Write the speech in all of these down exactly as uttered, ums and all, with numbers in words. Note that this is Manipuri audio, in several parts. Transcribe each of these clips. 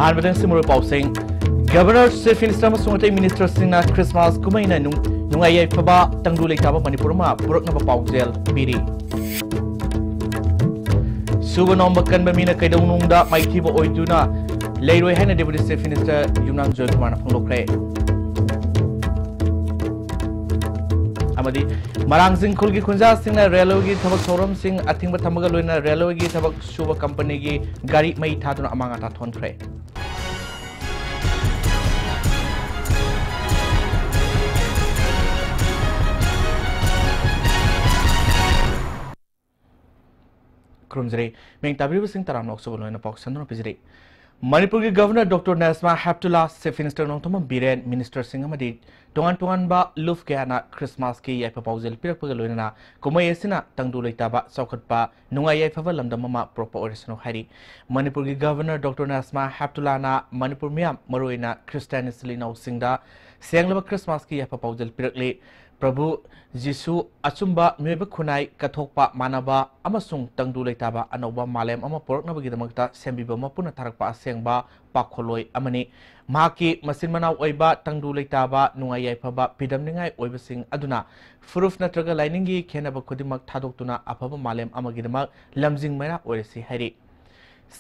ꯑꯍꯥꯟꯕꯗ ꯉꯁꯤ ꯃꯔꯨ ꯄꯥꯎꯁꯤꯡ꯫ Governor, Chief Minister ꯑꯃꯁꯨꯡ ꯑꯇꯩ ministerꯁꯤꯡꯅ Christmas ꯀꯨꯝꯍꯩꯅ ꯅꯨꯡ-, ꯅꯨꯡꯉꯥꯏ ꯌꯥꯏꯐꯕ ꯇꯪꯗꯨ ꯂꯩꯇꯥꯕ ꯃꯅꯤꯄꯨꯔ ꯑꯃ ꯄꯨꯔꯛꯅꯕ ꯄꯥꯎꯖꯦꯜ ꯄꯤꯔꯤ꯫ ꯁꯨꯕ ꯅꯣꯝꯕ ꯀꯟꯕ ꯃꯤꯅ ꯀꯩꯗꯧꯅꯨꯡꯗ ꯃꯥꯏꯊꯤꯕ ꯑꯣꯏꯗꯨꯅ ꯂꯩꯔꯣꯏ ꯍꯥꯏꯅ Deputy Chief Minister ꯌꯨꯝꯅꯥꯝ ꯖꯣꯏꯀꯨꯃꯥꯔꯅ ꯐꯣꯡꯗꯣꯛꯈ꯭ꯔꯦ꯫ ꯑꯃꯗꯤ ꯃꯔꯥꯡ ꯆꯤꯡꯈꯨꯜꯒꯤ ꯈꯨꯟꯖꯥꯁꯤꯡꯅ railwayꯒꯤ ꯊꯕꯛ ꯊꯧꯔꯝꯁꯤꯡ ꯑꯊꯤꯡꯕ ꯊꯝꯕꯒ ꯂꯣꯏꯅꯅ railwayꯒꯤ ꯊꯕꯛ ꯁꯨꯕ companyꯒꯤ ꯒꯥꯔꯤ ꯃꯩ ꯊꯥꯗꯨꯅ ꯑꯃꯥꯡ ꯑꯇꯥ ꯊꯣꯛꯍꯟꯈ꯭ꯔꯦ꯫ ꯈꯨꯔꯨꯝꯖꯔꯤ꯫ ꯃꯤꯡ ꯇꯥꯕꯤꯔꯤꯕꯁꯤꯡ ꯇꯔꯥꯝꯅ ꯑꯣꯛꯆꯕ ꯂꯣꯏꯅ ꯄꯥꯎ ꯁꯟꯗꯨꯅ ꯄꯤꯖꯔꯤ꯫ ꯃꯅꯤꯄꯨꯔꯒꯤ Governor Doctor ꯅꯖꯃꯥ ꯍꯦꯞꯇꯨꯂꯥ, Chief Minister ꯅꯣꯡꯊꯣꯝꯕꯝ ꯕꯤꯔꯦꯟ, ministerꯁꯤꯡ ꯑꯃꯗꯤ ꯇꯣꯉꯥꯟ ꯇꯣꯉꯥꯟꯕ ꯂꯨꯞ ꯀꯌꯥꯅ Christmasꯀꯤ ꯌꯥꯏꯐ ꯄꯥꯎꯖꯦꯜ ꯄꯤꯔꯛꯄꯒ ꯂꯣꯏꯅꯅ ꯀꯨꯝꯍꯩ ꯑꯁꯤꯅ ꯇꯪꯗꯨ ꯂꯩꯇꯥꯕ, ꯆꯥꯎꯈꯠꯄ, ꯅꯨꯡꯉꯥꯏ ꯌꯥꯏꯐꯕ ꯂꯝꯗꯝ ꯑꯃ ꯄꯨꯔꯛꯄ ꯑꯣꯏꯔꯁꯅꯨ ꯍꯥꯏꯔꯤ꯫ ꯃꯅꯤꯄꯨꯔꯒꯤ Governor Doctor ꯅꯖꯃꯥ ꯍꯦꯞꯇꯨꯂꯥꯅ ꯃꯅꯤꯄꯨꯔ ꯃꯤꯌꯥꯝ, ꯃꯔꯨꯑꯣꯏꯅ Christian ꯏꯆꯤꯜ ꯏꯅꯥꯎꯁꯤꯡꯗ ꯁꯦꯡꯂꯕ Christmasꯀꯤ ꯌꯥꯏꯐ ꯄꯥꯎꯖꯦꯜ ꯄꯤꯔꯛꯂꯤ꯫ ꯄ꯭ꯔꯚꯨ ꯖꯤꯁꯨ ꯑꯆꯨꯝꯕ ꯃꯤꯑꯣꯏꯕ ꯈꯨꯟꯅꯥꯏ ꯀꯠꯊꯣꯛꯄ, ꯃꯥꯟꯅꯕ ꯑꯃꯁꯨꯡ ꯇꯪꯗꯨ ꯂꯩꯇꯥꯕ ꯑꯅꯧꯕ ꯃꯥꯂꯦꯝ ꯑꯃ ꯄꯨꯔꯛꯅꯕꯒꯤꯗꯃꯛꯇ ꯁꯦꯝꯕꯤꯕ ꯃꯄꯨꯅ ꯊꯥꯔꯛꯄ ꯑꯁꯦꯡꯕ ꯄꯥꯈꯣꯜꯂꯣꯏ ꯑꯃꯅꯤ꯫ ꯃꯍꯥꯛꯀꯤ ꯃꯆꯤꯟ ꯃꯅꯥꯎ ꯑꯣꯏꯕ, ꯇꯪꯗꯨ ꯂꯩꯇꯥꯕ, ꯅꯨꯡꯉꯥꯏ ꯌꯥꯏꯐꯕ, ꯐꯤꯗꯝꯅꯤꯡꯉꯥꯏ ꯑꯣꯏꯕꯁꯤꯡ ꯑꯗꯨꯅ ꯐꯨꯔꯨꯞ ꯅꯠꯇ꯭ꯔꯒ ꯂꯥꯏꯅꯤꯡꯒꯤ ꯈꯦꯟꯅꯕ ꯈꯨꯗꯤꯡꯃꯛ ꯊꯥꯗꯣꯛꯇꯨꯅ ꯑꯐꯕ ꯃꯥꯂꯦꯝ ꯑꯃꯒꯤꯗꯃꯛ ꯂꯝꯖꯤꯡ ꯃꯩꯔꯥ ꯑꯣꯏꯔꯁꯤ ꯍꯥꯏꯔꯤ꯫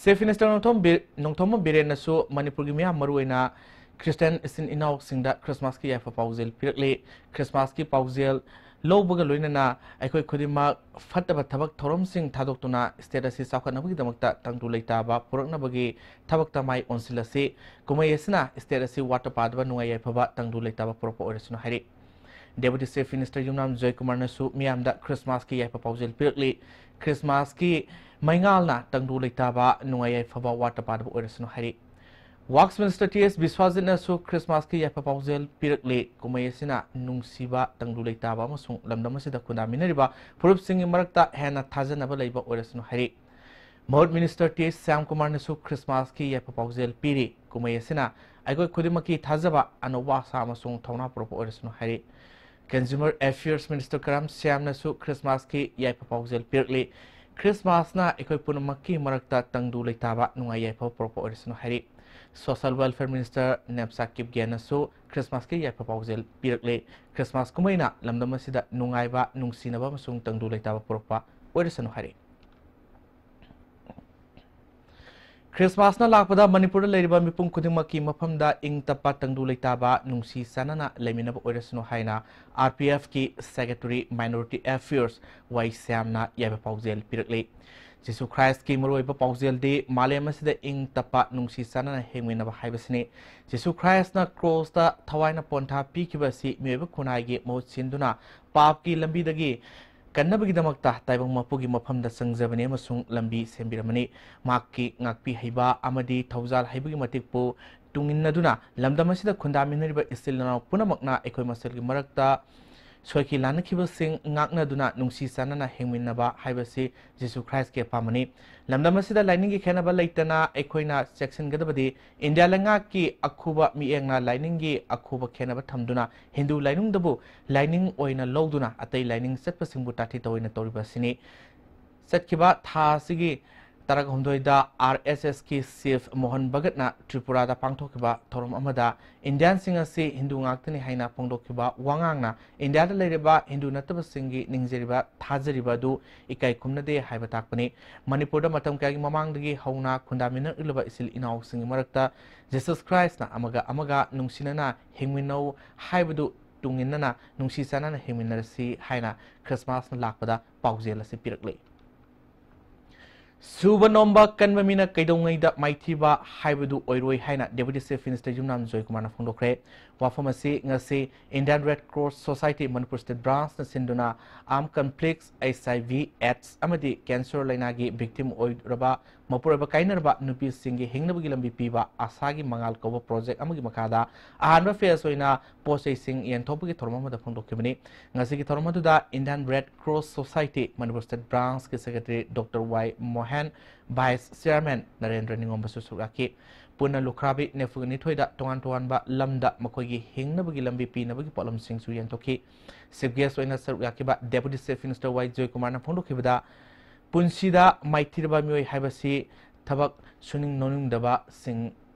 Chief Minister ꯅꯣꯡꯊꯣꯝ ꯕꯤ-, ꯅꯣꯡꯊꯣꯝꯕꯝ ꯕꯤꯔꯦꯟꯅꯁꯨ ꯃꯅꯤꯄꯨꯔꯒꯤ ꯃꯤꯌꯥꯝ, ꯃꯔꯨꯑꯣꯏꯅ Christian ꯏꯆꯤꯟ ꯏꯅꯥꯎꯁꯤꯡꯗ Christmasꯀꯤ ꯌꯥꯏꯐ ꯄꯥꯎꯖꯦꯜ ꯄꯤꯔꯛꯂꯤ꯫ Christmasꯀꯤ ꯄꯥꯎꯖꯦꯜ ꯂꯧꯕꯒ ꯂꯣꯏꯅꯅ ꯑꯩꯈꯣꯏ ꯈꯨꯗꯤꯡꯃꯛ ꯐꯠꯇꯕ ꯊꯕꯛ ꯊꯧꯔꯝꯁꯤꯡ ꯊꯥꯗꯣꯛꯇꯨꯅ state ꯑꯁꯤ ꯆꯥꯎꯈꯠꯅꯕꯒꯤꯗꯃꯛꯇ ꯇꯪꯗꯨ ꯂꯩꯇꯥꯕ ꯄꯨꯔꯛꯅꯕꯒꯤ ꯊꯕꯛꯇ ꯃꯥꯏ ꯑꯣꯟꯁꯤꯜꯂꯁꯤ꯫ ꯀꯨꯝꯍꯩ ꯑꯁꯤꯅ state ꯑꯁꯤ ꯋꯥꯠꯇ ꯄꯥꯗꯕ, ꯅꯨꯡꯉꯥꯏ ꯌꯥꯏꯐꯕ, ꯇꯪꯗꯨ ꯂꯩꯇꯥꯕ ꯄꯨꯔꯛꯄ ꯑꯣꯏꯔꯁꯅꯨ ꯍꯥꯏꯔꯤ꯫ Deputy Chief Minister ꯌꯨꯝꯅꯥꯝ ꯖꯣꯏꯀꯨꯃꯥꯔꯅꯁꯨ ꯃꯤꯌꯥꯝꯗ Christmasꯀꯤ ꯌꯥꯏꯐ ꯄꯥꯎꯖꯦꯜ ꯄꯤꯔꯛꯂꯤ꯫ Christmasꯀꯤ ꯃꯩꯉꯥꯜꯅ ꯇꯪꯗꯨ ꯂꯩꯇꯥꯕ, ꯅꯨꯡꯉꯥꯏ ꯌꯥꯏꯐꯕ, ꯋꯥꯠꯇ ꯄꯥꯗꯕ ꯑꯣꯏꯔꯁꯅꯨ ꯍꯥꯏꯔꯤ꯫ Works Minister ꯇꯤ ꯑꯦꯁ ꯕꯤꯁ꯭ꯋꯥꯖꯤꯠꯅꯁꯨ Christmasꯀꯤ ꯌꯥꯏꯐ ꯄꯥꯎꯖꯦꯜ ꯄꯤꯔꯛꯂꯤ꯫ ꯀꯨꯝꯍꯩ ꯑꯁꯤꯅ ꯅꯨꯡꯁꯤꯕ, ꯇꯪꯗꯨ ꯂꯩꯇꯥꯕ ꯑꯃꯁꯨꯡ ꯂꯝꯗꯝ ꯑꯁꯤꯗ ꯈꯨꯟꯗꯥꯃꯤꯟꯅꯔꯤꯕ ꯐꯨꯔꯨꯞꯁꯤꯡꯒꯤ ꯃꯔꯛꯇ ꯍꯦꯟꯅ ꯊꯥꯖꯅꯕ ꯂꯩꯕ ꯑꯣꯏꯔꯁꯅꯨ ꯍꯥꯏꯔꯤ꯫ ꯃꯍꯨꯠ Minister ꯇꯤ ꯑꯦꯁ ꯁ꯭ꯌꯥꯝꯀꯨꯃꯥꯔꯅꯁꯨ Christmasꯀꯤ ꯌꯥꯏꯐ ꯄꯥꯎꯖꯦꯜ ꯄꯤꯔꯤ꯫ ꯀꯨꯝꯍꯩ ꯑꯁꯤꯅ ꯑꯩꯈꯣꯏ ꯈꯨꯗꯤꯡꯃꯛꯀꯤ ꯊꯥꯖꯕ, ꯑꯅꯧꯕ ꯑꯥꯁꯥ ꯑꯃꯁꯨꯡ ꯊꯧꯅꯥ ꯄꯨꯔꯛꯄ ꯑꯣꯏꯔꯁꯅꯨ ꯍꯥꯏꯔꯤ꯫ Consumer Affairs Minister ꯀꯔꯥꯝ ꯁ꯭ꯌꯥꯝꯅꯁꯨ Christmasꯀꯤ ꯌꯥꯏꯐ ꯄꯥꯎꯖꯦꯜ ꯄꯤꯔꯛꯂꯤ꯫ Christmasꯅ ꯑꯩꯈꯣꯏ ꯄꯨꯝꯅꯃꯛꯀꯤ ꯃꯔꯛꯇ ꯇꯪꯗꯨ ꯂꯩꯇꯥꯕ, ꯅꯨꯡꯉꯥꯏ ꯌꯥꯏꯐꯕ ꯄꯨꯔꯛꯄ ꯑꯣꯏꯔꯁꯅꯨ ꯍꯥꯏꯔꯤ꯫ Social Welfare Minister ꯅꯦꯞꯁꯥ ꯀꯤꯞꯒꯦꯟꯅꯁꯨ ꯈ꯭ꯔꯤꯁꯃꯥꯁꯀꯤ ꯌꯥꯏꯐ ꯄꯥꯎꯖꯦꯜ ꯄꯤꯔꯛꯂꯦ꯫ ꯈ꯭ꯔꯤꯁꯃꯥꯁ ꯀꯨꯝꯍꯩꯅ ꯂꯝꯗꯝ ꯑꯁꯤꯗ ꯅꯨꯡꯉꯥꯏꯕ, ꯅꯨꯡꯁꯤꯅꯕ ꯑꯃꯁꯨꯡ ꯇꯪꯗꯨ ꯂꯩꯇꯥꯕ ꯄꯨꯔꯛꯄ ꯑꯣꯏꯔꯁꯅꯨ ꯍꯥꯏꯔꯤ꯫ ꯈ꯭ꯔꯤꯁꯃꯥꯁꯅ ꯂꯥꯛꯄꯗ ꯃꯅꯤꯄꯨꯔꯗ ꯂꯩꯔꯤꯕ ꯃꯤꯄꯨꯝ ꯈꯨꯗꯤꯡꯃꯛꯀꯤ ꯃꯐꯝꯗ ꯏꯪ ꯇꯞꯄ, ꯇꯪꯗꯨ ꯂꯩꯇꯥꯕ, ꯅꯨꯡꯁꯤ ꯆꯥꯟꯅꯅ ꯂꯩꯃꯤꯟꯅꯕ ꯑꯣꯏꯔꯁꯅꯨ ꯍꯥꯏꯅ RPFꯀꯤ Secretary Minority Affairs ꯋꯥꯏ ꯁ꯭ꯌꯥꯝꯅ ꯌꯥꯏꯐ ꯄꯥꯎꯖꯦꯜ ꯄꯤꯔꯛꯂꯤ꯫ ꯖꯤꯁꯨ ꯈ꯭ꯔꯥꯏꯁꯀꯤ ꯃꯔꯨꯑꯣꯏꯕ ꯄꯥꯎꯖꯦꯜꯗꯤ ꯃꯥꯂꯦꯝ ꯑꯁꯤꯗ ꯏꯪ ꯇꯞꯄ, ꯅꯨꯡꯁꯤ ꯆꯥꯟꯅꯅ ꯍꯤꯡꯃꯤꯟꯅꯕ ꯍꯥꯏꯕꯁꯤꯅꯤ꯫ ꯖꯤꯁꯨ ꯈ꯭ꯔꯥꯏꯁꯅ ꯀ꯭ꯔꯣꯁꯇ ꯊꯋꯥꯏꯅ ꯄꯣꯟꯊꯥ ꯄꯤꯈꯤꯕ ꯑꯁꯤ ꯃꯤꯑꯣꯏꯕ ꯈꯨꯟꯅꯥꯏꯒꯤ ꯃꯍꯨꯠ ꯁꯤꯟꯗꯨꯅ ꯄꯥꯞꯀꯤ ꯂꯝꯕꯤꯗꯒꯤ ꯀꯟꯅꯕꯒꯤꯗꯃꯛꯇ ꯇꯥꯏꯕꯪ ꯃꯄꯨꯒꯤ ꯃꯐꯝꯗ ꯆꯪꯖꯕꯅꯤ ꯑꯃꯁꯨꯡ ꯂꯝꯕꯤ ꯁꯦꯝꯕꯤꯔꯝꯃꯅꯤ꯫ ꯃꯍꯥꯛꯀꯤ ꯉꯥꯛꯄꯤ ꯍꯩꯕ ꯑꯃꯗꯤ ꯊꯧꯖꯥꯜ ꯍꯩꯕꯒꯤ ꯃꯇꯤꯛꯄꯨ ꯇꯨꯡꯏꯟꯅꯗꯨꯅ ꯂꯝꯗꯝ ꯑꯁꯤꯗ ꯈꯨꯟꯗꯥꯃꯤꯟꯅꯔꯤꯕ ꯏꯆꯤꯜ ꯏꯅꯥꯎ ꯄꯨꯝꯅꯃꯛꯅ ꯑꯩꯈꯣꯏ ꯃꯁꯦꯜꯒꯤ ꯃꯔꯛꯇ ꯁꯣꯏꯈꯤ ꯂꯥꯟꯅꯈꯤꯕꯁꯤꯡ ꯉꯥꯛꯅꯗꯨꯅ ꯅꯨꯡꯁꯤ ꯆꯥꯟꯅꯅ ꯍꯤꯡꯃꯤꯟꯅꯕ ꯍꯥꯏꯕꯁꯤ ꯖꯤꯁꯨ ꯈ꯭ꯔꯥꯏꯁꯀꯤ ꯑꯄꯥꯝꯕꯅꯤ꯫ ꯂꯝꯗꯝ ꯑꯁꯤꯗ ꯂꯥꯏꯅꯤꯡꯒꯤ ꯈꯦꯠꯅꯕ ꯂꯩꯇꯅ ꯑꯩꯈꯣꯏꯅ ꯆꯦꯛꯁꯤꯟꯒꯗꯕꯗꯤ ꯏꯟꯗꯤꯌꯥ ꯂꯩꯉꯥꯛꯀꯤ ꯑꯈꯨꯕ ꯃꯤꯠꯌꯦꯡꯅ ꯂꯥꯏꯅꯤꯡꯒꯤ ꯑꯈꯨꯕ ꯈꯦꯠꯅꯕ ꯊꯝꯗꯨꯅ ꯍꯤꯟꯗꯨ ꯂꯥꯏꯅꯤꯡꯗꯕꯨ ꯂꯥꯏꯅꯤꯡ ꯑꯣꯏꯅ ꯂꯧꯗꯨꯅ ꯑꯇꯩ ꯂꯥꯏꯅꯤꯡ ꯆꯠꯄꯁꯤꯡꯕꯨ ꯇꯥꯊꯤ ꯇꯧꯑꯣꯏꯅ ꯇꯧꯔꯤꯕ ꯑꯁꯤꯅꯤ꯫ ꯆꯠꯈꯤꯕ ꯊꯥ ꯑꯁꯤꯒꯤ ꯇꯔꯥꯍꯨꯝꯗꯣꯏꯗ RSSꯀꯤ chief ꯃꯣꯍꯟ ꯚꯒꯠꯅ ꯇ꯭ꯔꯤꯄꯨꯔꯥꯗ ꯄꯥꯡꯊꯣꯛꯈꯤꯕ ꯊꯧꯔꯝ ꯑꯃꯗ ꯏꯟꯗꯤꯌꯥꯟꯁꯤꯡ ꯑꯁꯤ ꯍꯤꯟꯗꯨ ꯉꯥꯛꯇꯅꯤ ꯍꯥꯏꯅ ꯐꯣꯡꯗꯣꯛꯈꯤꯕ ꯋꯥꯉꯥꯡꯅ ꯏꯟꯗꯤꯌꯥꯗ ꯂꯩꯔꯤꯕ ꯍꯤꯟꯗꯨ ꯅꯠꯇꯕꯁꯤꯡꯒꯤ ꯅꯤꯡꯖꯔꯤꯕ, ꯊꯥꯖꯔꯤꯕ ꯑꯗꯨ ꯏꯀꯥꯏ ꯈꯨꯝꯅꯗꯦ ꯍꯥꯏꯕ ꯇꯥꯛꯄꯅꯤ꯫ ꯃꯅꯤꯄꯨꯔꯗ ꯃꯇꯝ ꯀꯌꯥꯒꯤ ꯃꯃꯥꯡꯗꯒꯤ ꯍꯧꯅ ꯈꯨꯟꯗꯥꯃꯤꯟꯅꯔꯛꯂꯕ ꯏꯆꯤꯜ ꯏꯅꯥꯎꯁꯤꯡꯒꯤ ꯃꯔꯛꯇ ꯖꯤꯁꯁ ꯈ꯭ꯔꯥꯏꯁꯅ ꯑꯃꯒ ꯑꯃꯒ ꯅꯨꯡꯁꯤꯅꯅ ꯍꯤꯡꯃꯤꯟꯅꯧ ꯍꯥꯏꯕꯗꯨ ꯇꯨꯡꯏꯟꯅꯅ ꯅꯨꯡꯁꯤ ꯆꯥꯟꯅꯅ ꯍꯤꯡꯃꯤꯟꯅꯔꯁꯤ ꯍꯥꯏꯅ ꯈ꯭ꯔꯤꯁꯃꯥꯁꯅ ꯂꯥꯛꯄꯗ ꯄꯥꯎꯖꯦꯜ ꯑꯁꯤ ꯄꯤꯔꯛꯂꯤ꯫ ꯁꯨꯕ ꯅꯣꯝꯕ ꯀꯟꯕ ꯃꯤꯅ ꯀꯩꯗꯧꯉꯩꯗ ꯃꯥꯏꯊꯤꯕ ꯍꯥꯏꯕꯗꯨ ꯑꯣꯏꯔꯣꯏ ꯍꯥꯏꯅ Deputy Chief Minister ꯌꯨꯝꯅꯥꯝ ꯖꯣꯏꯀꯨꯃꯥꯔꯅ ꯐꯣꯡꯗꯣꯛꯈ꯭ꯔꯦ꯫ ꯋꯥꯐꯝ ꯑꯁꯤ ꯉꯁꯤ Indian Red Cross Society Manipur State Branchꯅ ꯁꯤꯟꯗꯨꯅ armed conflicts, HIV, AIDS ꯑꯃꯗꯤ cancer ꯂꯩꯅꯥꯒꯤ victim ꯑꯣꯏꯔꯕ ꯃꯄꯨꯔꯣꯏꯕ ꯀꯥꯏꯅꯔꯕ ꯅꯨꯄꯤꯁꯤꯡꯒꯤ ꯍꯤꯡꯅꯕꯒꯤ ꯂꯝꯕꯤ ꯄꯤꯕ ꯑꯁꯥꯒꯤ ꯃꯉꯥꯜ ꯀꯧꯕ project ꯑꯃꯒꯤ ꯃꯈꯥꯗ ꯑꯍꯥꯟꯕ phase ꯑꯣꯏꯅ ꯄꯣꯠ ꯆꯩꯁꯤꯡ ꯌꯦꯟꯊꯣꯛꯄꯒꯤ ꯊꯧꯔꯝ ꯑꯃꯗ ꯐꯣꯡꯗꯣꯛꯈꯤꯕꯅꯤ꯫ ꯉꯁꯤꯒꯤ ꯊꯧꯔꯝ ꯑꯗꯨꯗ Indian Red Cross Society Manipur State Branchꯀꯤ Secretary Doctor ꯋꯥꯏ ꯃꯣꯍꯟ, Vice Chairman ꯅꯔꯦꯟꯗ꯭ꯔ ꯅꯤꯉꯣꯝꯕꯁꯨ ꯁꯔꯨꯛ ꯌꯥꯈꯤ꯫ ꯄꯨꯟꯅ ꯂꯨꯈ꯭ꯔꯥꯕꯤ ꯅꯤꯐꯨꯒ ꯅꯤꯊꯣꯏꯗ ꯇꯣꯉꯥꯟ ꯇꯣꯉꯥꯟꯕ ꯂꯝꯗ ꯃꯈꯣꯏꯒꯤ ꯍꯤꯡꯅꯕꯒꯤ ꯂꯝꯕꯤ ꯄꯤꯅꯕꯒꯤ ꯄꯣꯠꯂꯝꯁꯤꯡꯁꯨ ꯌꯦꯟꯊꯣꯛꯈꯤ꯫ Chief guest ꯑꯣꯏꯅ ꯁꯔꯨꯛ ꯌꯥꯈꯤꯕ Deputy Chief Minister ꯋꯥꯏ ꯖꯣꯏꯀꯨꯃꯥꯔꯅ ꯐꯣꯡꯗꯣꯛꯈꯤꯕꯗ, ꯄꯨꯟꯁꯤꯗ ꯃꯥꯏꯊꯤꯔꯕ ꯃꯤꯑꯣꯏ ꯍꯥꯏꯕꯁꯤ ꯊꯕꯛ ꯁꯨꯅꯤꯡ ꯅꯣꯝꯅꯤꯡꯗꯕꯁꯤꯡ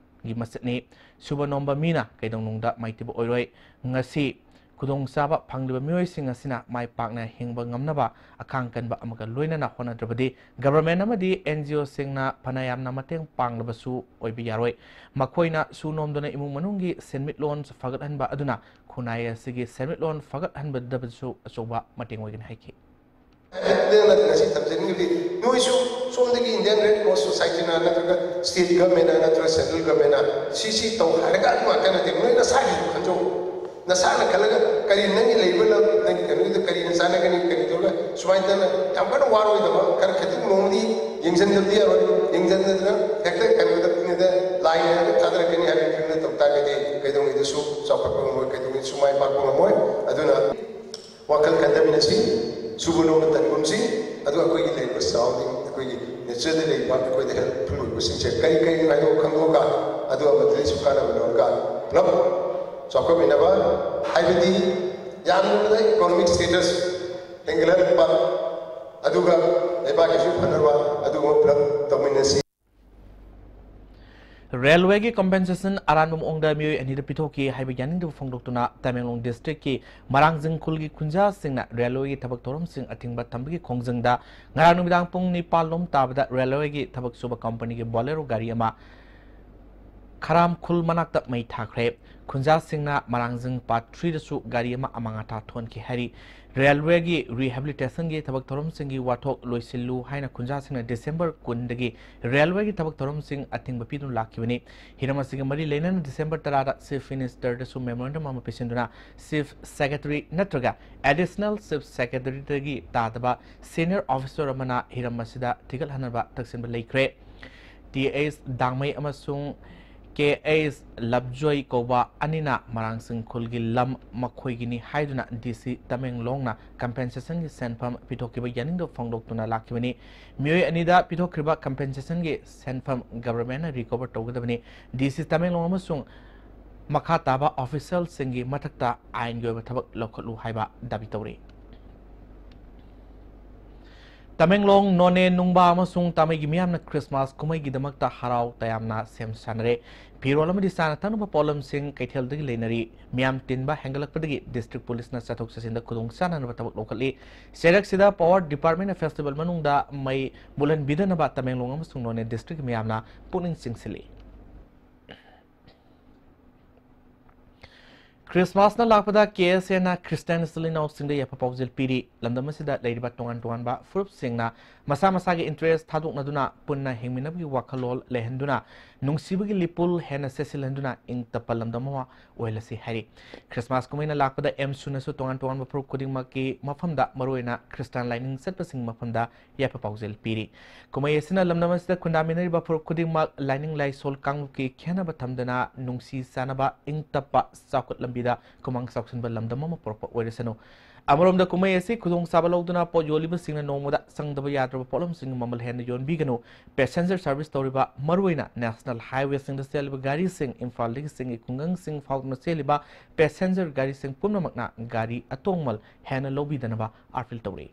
ꯒꯤ ꯃꯁꯛꯅꯤ꯫ ꯁꯨꯕ ꯅꯣꯝꯕ ꯃꯤꯅ ꯀꯩꯗꯧꯅꯨꯡꯗ ꯃꯥꯏꯊꯤꯕ ꯑꯣꯏꯔꯣꯏ꯫ ꯉꯁꯤ ꯈꯨꯗꯣꯡꯆꯥꯕ ꯐꯪꯂꯤꯕ ꯃꯤꯑꯣꯏꯁꯤꯡ ꯑꯁꯤꯅ ꯃꯥꯏ ꯄꯥꯛꯅ ꯍꯤꯡꯕ ꯉꯝꯅꯕ ꯑꯈꯥꯡ ꯀꯟꯕ ꯑꯃꯒ ꯂꯣꯏꯅꯅ ꯍꯣꯠꯅꯗ꯭ꯔꯕꯗꯤ government ꯑꯃꯗꯤ N G O ꯁꯤꯡꯅ ꯐꯅ ꯌꯥꯝꯅ ꯃꯇꯦꯡ ꯄꯥꯡꯂꯕꯁꯨ ꯑꯣꯏꯕ ꯌꯥꯔꯣꯏ꯫ ꯃꯈꯣꯏꯅ ꯁꯨ ꯅꯣꯝꯗꯨꯅ ꯏꯃꯨꯡ ꯃꯅꯨꯡꯒꯤ ꯁꯦꯟꯃꯤꯠꯂꯣꯟ ꯐꯒꯠꯍꯟꯕ ꯑꯗꯨꯅ ꯈꯨꯟꯅꯥꯏ ꯑꯁꯤꯒꯤ ꯁꯦꯟꯃꯤꯠꯂꯣꯟ ꯐꯒꯠꯍꯟꯕꯗꯁꯨ ꯑꯆꯧꯕ ꯃꯇꯦꯡ ꯑꯣꯏꯒꯅꯤ ꯍꯥꯏꯈꯤ꯫ ꯅꯠꯇꯅ ꯉꯁꯤ ꯊꯝꯖꯅꯤꯡꯕꯗꯤ ꯅꯣꯏꯁꯨ ꯁꯣꯝꯗꯒꯤ Indian Red Cross Society ꯅ ꯅꯠꯇ꯭ꯔꯒ state government ꯅ ꯅꯠꯇ꯭ꯔꯒ central government ꯅ ꯁꯤ ꯁꯤ ꯇꯧ ꯍꯥꯏꯔꯒ ꯑꯗꯨ ꯉꯥꯛꯇ ꯅꯠꯇꯦ, ꯅꯣꯏ ꯅꯁꯥꯒꯤꯁꯨ ꯈꯟꯖꯧ꯫ ꯅꯁꯥꯅ ꯈꯜꯂꯒ ꯀꯔꯤ ꯅꯪꯒꯤ ꯂꯩꯕ ꯂꯝ, ꯅꯪꯒꯤ ꯀꯩꯅꯣꯗ ꯀꯔꯤꯅ ꯆꯥꯟꯅꯒꯅꯤ, ꯀꯔꯤ ꯇꯧꯔꯒ ꯁꯨꯃꯥꯏꯅ ꯇꯧꯅ ꯌꯥꯝ ꯀꯟꯅ ꯋꯥꯔꯣꯏꯗꯕ ꯈꯔ ꯈꯤꯇꯪ ꯅꯣꯡꯃꯗꯤ ꯌꯦꯡꯁꯤꯟꯗꯕꯗꯤ ꯌꯥꯔꯣꯏ꯫ ꯌꯦꯡꯁꯤꯟꯗꯅ ꯍꯦꯛꯇ ꯀꯩꯅꯣꯗ ꯄꯨꯛꯅꯤꯡꯗ ꯂꯥꯏꯅ ꯍꯦꯛꯇ ꯊꯥꯗꯔꯛꯀꯅꯤ ꯍꯥꯏꯕꯒꯤ ꯐꯤꯕꯝꯗ ꯇꯧ ꯇꯥꯔꯒꯗꯤ ꯀꯩꯗꯧꯉꯩꯗꯁꯨ ꯆꯥꯎꯈꯠꯄ ꯉꯝꯃꯣꯏ, ꯀꯩꯗꯧꯉꯩꯗꯁꯨ ꯃꯥꯏ ꯄꯥꯛꯄ ꯉꯝꯃꯣꯏ꯫ ꯑꯗꯨꯅ ꯋꯥꯈꯜ ꯈꯟꯊꯃꯤꯟꯅꯁꯤ, ꯁꯨꯕ ꯅꯣꯝꯕ ꯇꯟꯒꯨꯝꯁꯤ, ꯑꯗꯨꯒ ꯑꯩꯈꯣꯏꯒꯤ ꯂꯩꯔꯤꯕ surrounding, ꯑꯩꯈꯣꯏꯒꯤ nature ꯗ ꯂꯩꯔꯤꯕ ꯑꯩꯈꯣꯏꯗ helpful ꯑꯣꯏꯕꯁꯤꯡꯁꯦ ꯀꯔꯤ ꯀꯔꯤꯅꯣ ꯍꯥꯏꯗꯣ ꯈꯪꯗꯣꯛꯑꯒ, ꯑꯗꯨꯒ ꯃꯗꯨꯗꯩꯁꯨ ꯀꯥꯟꯅꯕ ꯂꯧꯔꯒ ꯄꯨꯂꯞ ꯆꯥꯎꯈꯠꯃꯤꯟꯅꯕ, ꯍꯥꯏꯕꯗꯤ ꯌꯥꯝꯂꯕꯗ economic status ꯍꯦꯟꯒꯠꯍꯟꯕ, ꯑꯗꯨꯒ ꯂꯩꯕꯥꯛꯀꯤꯁꯨ ꯐꯅꯕ, ꯑꯗꯨꯒꯨꯝꯕ ꯄꯨꯂꯞ ꯇꯧꯃꯤꯟꯅꯁꯤ꯫ Railway ꯒꯤ compensation ꯑꯔꯥꯟꯕ ꯃꯑꯣꯡꯗ ꯃꯤꯑꯣꯏ ꯑꯅꯤꯗ ꯄꯤꯊꯣꯛꯈꯤ ꯍꯥꯏꯕ ꯌꯥꯅꯤꯡꯗꯕ ꯐꯣꯡꯗꯣꯛꯇꯨꯅ ꯇꯃꯦꯡꯂꯣꯡ district ꯀꯤ ꯃꯔꯥꯡꯖꯤꯡ ꯈꯨꯜꯒꯤ ꯈꯨꯟꯖꯥꯁꯤꯡꯅ railway ꯒꯤ ꯊꯕꯛ ꯊꯧꯔꯝꯁꯤꯡ ꯑꯊꯤꯡꯕ ꯊꯝꯕꯒꯤ ꯈꯣꯡꯖꯪꯗ ꯉꯔꯥꯡ ꯅꯨꯃꯤꯗꯥꯡ ꯄꯨꯡ ꯅꯤꯄꯥꯟ ꯂꯣꯝ ꯇꯥꯕꯗ railway ꯒꯤ ꯊꯕꯛ ꯁꯨꯕ company ꯒꯤ Bolero ꯒꯥꯔꯤ ꯑꯃ ꯈꯔꯥꯝ ꯈꯨꯜ ꯃꯅꯥꯛꯇ ꯃꯩ ꯊꯥꯈ꯭ꯔꯦ꯫ ꯈꯨꯟꯖꯥꯁꯤꯡꯅ ꯃꯔꯥꯡꯖꯤꯡ part three ꯗꯁꯨ ꯒꯥꯔꯤ ꯑꯃ ꯑꯃꯥꯡ ꯑꯇꯥ ꯊꯣꯛꯍꯟꯈꯤ ꯍꯥꯏꯔꯤ꯫ Railway ꯒꯤ rehabilitation ꯒꯤ ꯊꯕꯛ ꯊꯧꯔꯝꯁꯤꯡꯒꯤ ꯋꯥꯊꯣꯛ ꯂꯣꯏꯁꯤꯜꯂꯨ ꯍꯥꯏꯅ ꯈꯨꯟꯖꯥꯁꯤꯡꯅ December ꯀꯨꯟꯗꯒꯤ railway ꯒꯤ ꯊꯕꯛ ꯊꯧꯔꯝꯁꯤꯡ ꯑꯊꯤꯡꯕ ꯄꯤꯗꯨꯅ ꯂꯥꯛꯈꯤꯕꯅꯤ꯫ ꯍꯤꯔꯝ ꯑꯁꯤꯒ ꯃꯔꯤ ꯂꯩꯅꯅ December ꯇꯔꯥꯗ Chief Minister ꯗꯁꯨ memorandum ꯑꯃ ꯄꯤꯁꯤꯟꯗꯨꯅ Chief Secretary ꯅꯠꯇ꯭ꯔꯒ Additional Chief Secretary ꯗꯒꯤ ꯇꯥꯗꯕ senior officer ꯑꯃꯅ ꯍꯤꯔꯝ ꯑꯁꯤꯗ ꯊꯤꯒꯠꯍꯟꯅꯕ ꯇꯛꯁꯤꯟꯕ ꯂꯩꯈ꯭ꯔꯦ꯫ ꯇꯤ ꯑꯩꯆ ꯗꯥꯡꯃꯩ ꯑꯃꯁꯨꯡ ꯀꯦ ꯑꯩꯆ ꯂꯞꯖꯣꯏ ꯀꯧꯕ ꯑꯅꯤꯅ ꯃꯔꯥꯡꯁꯤꯡ ꯈꯨꯜꯒꯤ ꯂꯝ ꯃꯈꯣꯏꯒꯤꯅꯤ ꯍꯥꯏꯗꯨꯅ ꯗꯤ ꯁꯤ ꯇꯃꯦꯡꯂꯣꯡꯅ compensation ꯒꯤ ꯁꯦꯟꯐꯝ ꯄꯤꯊꯣꯛꯈꯤꯕ ꯌꯥꯅꯤꯡꯗꯕ ꯐꯣꯡꯗꯣꯛꯇꯨꯅ ꯂꯥꯛꯈꯤꯕꯅꯤ꯫ ꯃꯤꯑꯣꯏ ꯑꯅꯤꯗ ꯄꯤꯊꯣꯛꯈ꯭ꯔꯤꯕ compensation ꯒꯤ ꯁꯦꯟꯐꯝ government ꯅ recover ꯇꯧꯒꯗꯕꯅꯤ꯫ ꯗꯤ ꯁꯤ ꯇꯃꯦꯡꯂꯣꯡ ꯑꯃꯁꯨꯡ ꯃꯈꯥ ꯇꯥꯕ official ꯁꯤꯡꯒꯤ ꯃꯊꯛꯇ ꯑꯥꯏꯟꯒꯤ ꯑꯣꯏꯕ ꯊꯕꯛ ꯂꯧꯈꯠꯂꯨ ꯍꯥꯏꯕ ꯗꯥꯕꯤ ꯇꯧꯔꯤ꯫ ꯇꯃꯦꯡꯂꯣꯡ, ꯅꯣꯅꯦ, ꯅꯨꯡꯕꯥ ꯑꯃꯁꯨꯡ ꯇꯥꯃꯩꯒꯤ ꯃꯤꯌꯥꯝꯅ ꯈ꯭ꯔꯤꯁꯃꯥꯁ ꯀꯨꯝꯍꯩꯒꯤꯗꯃꯛꯇ ꯍꯔꯥꯎ ꯇꯌꯥꯝꯅ ꯁꯦꯝ ꯁꯥꯅꯔꯦ꯫ ꯐꯤꯔꯣꯜ ꯑꯃꯗꯤ ꯆꯥꯅ ꯊꯛꯅꯕ ꯄꯣꯠꯂꯝꯁꯤꯡ ꯀꯩꯊꯦꯜꯗꯒꯤ ꯂꯩꯅꯔꯤ꯫ ꯃꯤꯌꯥꯝ ꯇꯤꯟꯕ ꯍꯦꯟꯒꯠꯂꯛꯄꯗꯒꯤ district police ꯅ ꯆꯠꯊꯣꯛ ꯆꯠꯁꯤꯟꯗ ꯈꯨꯗꯣꯡ ꯆꯥꯅꯅꯕ ꯊꯕꯛ ꯂꯧꯈꯠꯂꯤ꯫ ꯆꯩꯔꯛꯁꯤꯗ power department ꯅ festival ꯃꯅꯨꯡꯗ ꯃꯩ ꯃꯨꯠꯍꯟꯕꯤꯗꯅꯕ ꯇꯃꯦꯡꯂꯣꯡ ꯑꯃꯁꯨꯡ ꯅꯣꯅꯦ district ꯀꯤ ꯃꯤꯌꯥꯝꯅ ꯄꯨꯛꯅꯤꯡ ꯆꯤꯡꯁꯤꯜꯂꯤ꯫ ꯈ꯭ꯔꯤꯁꯃꯥꯁꯅ ꯂꯥꯛꯄꯗ ꯀꯦ ꯑꯦꯁ ꯑꯦꯅ ꯈ꯭ꯔꯤꯁꯇꯤꯌꯥꯟ ꯏꯆꯤꯜ ꯏꯅꯥꯎꯁꯤꯡꯗ ꯌꯥꯏꯐ ꯄꯥꯎꯖꯦꯜ ꯄꯤꯔꯤ꯫ ꯂꯝꯗꯝ ꯑꯁꯤꯗ ꯂꯩꯔꯤꯕ ꯇꯣꯉꯥꯟ ꯇꯣꯉꯥꯟꯕ ꯐꯨꯔꯨꯞꯁꯤꯡꯅ ꯃꯁꯥ ꯃꯁꯥꯒꯤ interest ꯊꯥꯗꯣꯛꯅꯗꯨꯅ ꯄꯨꯟꯅ ꯍꯤꯡꯃꯤꯟꯅꯕꯒꯤ ꯋꯥꯈꯜꯂꯣꯟ ꯂꯩꯍꯟꯗꯨꯅ ꯅꯨꯡꯁꯤꯕꯒꯤ ꯂꯤꯄꯨꯜ ꯍꯦꯟꯅ ꯆꯦꯠꯁꯤꯜꯍꯟꯗꯨꯅ ꯏꯪ ꯇꯞꯄ ꯂꯝꯗꯝ ꯑꯃ ꯑꯣꯏꯍꯜꯂꯁꯤ ꯍꯥꯏꯔꯤ꯫ ꯈ꯭ꯔꯤꯁꯃꯥꯁ ꯀꯨꯝꯍꯩꯅ ꯂꯥꯛꯄꯗ ꯑꯦꯝꯁꯨꯅꯁꯨ ꯇꯣꯉꯥꯟ ꯇꯣꯉꯥꯟꯕ ꯐꯨꯔꯨꯞ ꯈꯨꯗꯤꯡꯃꯛꯀꯤ ꯃꯐꯝꯗ ꯃꯔꯨꯑꯣꯏꯅ ꯈ꯭ꯔꯤꯁꯇꯥꯟ ꯂꯥꯏꯅꯤꯡ ꯆꯠꯄꯁꯤꯡꯒꯤ ꯃꯐꯝꯗ ꯌꯥꯏꯐ ꯄꯥꯎꯖꯦꯜ ꯄꯤꯔꯤ꯫ ꯀꯨꯝꯍꯩ ꯑꯁꯤꯅ ꯂꯝꯗꯝ ꯑꯁꯤꯗ ꯈꯨꯟꯗꯥꯃꯤꯟꯅꯔꯤꯕ ꯐꯨꯔꯨꯞ ꯈꯨꯗꯤꯡꯃꯛ ꯂꯥꯏꯅꯤꯡ ꯂꯥꯏꯁꯣꯜ ꯀꯥꯡꯂꯨꯞꯀꯤ ꯈꯦꯟꯅꯕ ꯊꯝꯗꯅ ꯅꯨꯡꯁꯤ ꯆꯥꯟꯅꯕ, ꯏꯪ ꯇꯞꯄ, ꯆꯥꯎꯈꯠ ꯂꯝꯕꯤꯗ ꯈꯨꯃꯥꯡ ꯆꯥꯎꯁꯤꯟꯕ ꯂꯝꯗꯝ ꯑꯃ ꯄꯨꯔꯛꯄ ꯑꯣꯏꯔꯁꯅꯨ꯫ ꯑꯃꯔꯣꯝꯗ ꯀꯨꯝꯍꯩ ꯑꯁꯤ ꯈꯨꯗꯣꯡꯆꯥꯕ ꯂꯧꯗꯨꯅ ꯄꯣꯠ ꯌꯣꯜꯂꯤꯕꯁꯤꯡꯅ ꯅꯣꯡꯃꯗ ꯆꯪꯗꯕ ꯌꯥꯗ꯭ꯔꯕ ꯄꯣꯠꯂꯝꯁꯤꯡ ꯃꯃꯜ ꯍꯦꯟꯅ ꯌꯣꯟꯕꯤꯒꯅꯨ꯫ Passenger service ꯇꯧꯔꯤꯕ ꯃꯔꯨꯑꯣꯏꯅ national highway ꯁꯤꯡꯗ ꯆꯦꯜꯂꯤꯕ ꯒꯥꯔꯤꯁꯤꯡ, ꯏꯝꯐꯥꯜꯗꯒꯤ ꯆꯤꯡꯒꯤ ꯈꯨꯡꯒꯪꯁꯤꯡ ꯐꯥꯎꯗꯨꯅ ꯆꯦꯜꯂꯤꯕ passenger ꯒꯥꯔꯤꯁꯤꯡ ꯄꯨꯝꯅꯃꯛꯅ ꯒꯥꯔꯤ ꯑꯇꯣꯡꯃꯜ ꯍꯦꯟꯅ ꯂꯧꯕꯤꯗꯅꯕ appeal ꯇꯧꯔꯤ꯫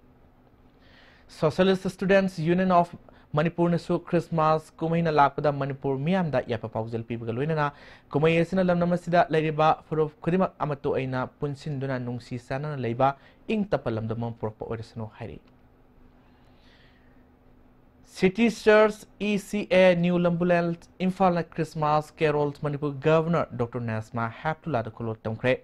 Socialist Students Union of ꯃꯅꯤꯄꯨꯔꯅꯁꯨ ꯈ꯭ꯔꯤꯁꯃꯥꯁ ꯀꯨꯝꯍꯩꯅ ꯂꯥꯛꯄꯗ ꯃꯅꯤꯄꯨꯔ ꯃꯤꯌꯥꯝꯗ ꯌꯥꯏꯐ ꯄꯥꯎꯖꯦꯜ ꯄꯤꯕꯒ ꯂꯣꯏꯅꯅ ꯀꯨꯝꯍꯩ ꯑꯁꯤꯅ ꯂꯝꯗꯝ ꯑꯁꯤꯗ ꯂꯩꯔꯤꯕ ꯐꯨꯔꯨꯞ ꯈꯨꯗꯤꯡꯃꯛ ꯑꯃꯠꯇ ꯑꯣꯏꯅ ꯄꯨꯟꯁꯤꯟꯗꯨꯅ ꯅꯨꯡꯁꯤ ꯆꯥꯟꯅꯅ ꯂꯩꯕ, ꯏꯪ ꯇꯞꯄ ꯂꯝꯗꯝ ꯑꯃ ꯄꯨꯔꯛꯄ ꯑꯣꯏꯔꯁꯅꯨ ꯍꯥꯏꯔꯤ꯫ City Church E C A New Lambulel ꯏꯝꯐꯥꯜꯅ Christmas Carols Manipur Governor Doctor ꯅꯦꯁꯃꯥ ꯍꯦꯞꯇꯨꯂꯥꯗ ꯈꯨꯜꯂꯣ ꯇꯝꯈ꯭ꯔꯦ꯫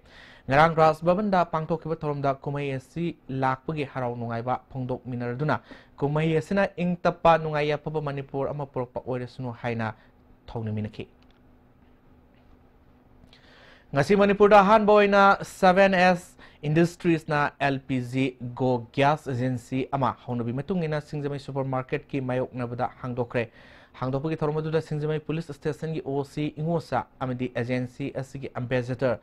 ꯉꯔꯥꯡ ꯔꯥꯖ ꯚꯕꯟꯗ ꯄꯥꯡꯊꯣꯛꯈꯤꯕ ꯊꯧꯔꯝꯗ ꯀꯨꯝꯍꯩ ꯑꯁꯤ ꯂꯥꯛꯄꯒꯤ ꯍꯔꯥꯎ ꯅꯨꯡꯉꯥꯏꯕ ꯐꯣꯡꯗꯣꯛꯃꯤꯟꯅꯔꯗꯨꯅ ꯀꯨꯝꯍꯩ ꯑꯁꯤꯅ ꯏꯪ ꯇꯞꯄ ꯅꯨꯡꯉꯥꯏ ꯌꯥꯏꯐꯕ ꯃꯅꯤꯄꯨꯔ ꯑꯃ ꯄꯨꯔꯛꯄ ꯑꯣꯏꯔꯁꯅꯨ ꯍꯥꯏꯅ ꯊꯧꯅꯤꯃꯤꯟꯅꯈꯤ꯫ ꯉꯁꯤ ꯃꯅꯤꯄꯨꯔꯗ ꯑꯍꯥꯟꯕ ꯑꯣꯏꯅ seven S Industries ꯅ L P G Go Gas Agency ꯑꯃ ꯍꯧꯅꯕꯤ ꯃꯇꯨꯡ ꯏꯟꯅ ꯁꯤꯡꯖꯃꯩ Supermarket ꯀꯤ ꯃꯥꯌꯣꯛꯅꯕꯗ ꯍꯥꯡꯗꯣꯛꯈ꯭ꯔꯦ꯫ ꯍꯥꯡꯗꯣꯛꯄꯒꯤ ꯊꯧꯔꯝ ꯑꯗꯨꯗ ꯁꯤꯡꯖꯃꯩ Police Station ꯒꯤ O C ꯏꯉꯣꯆꯥ ꯑꯃꯗꯤ agency ꯑꯁꯤꯒꯤ ambassador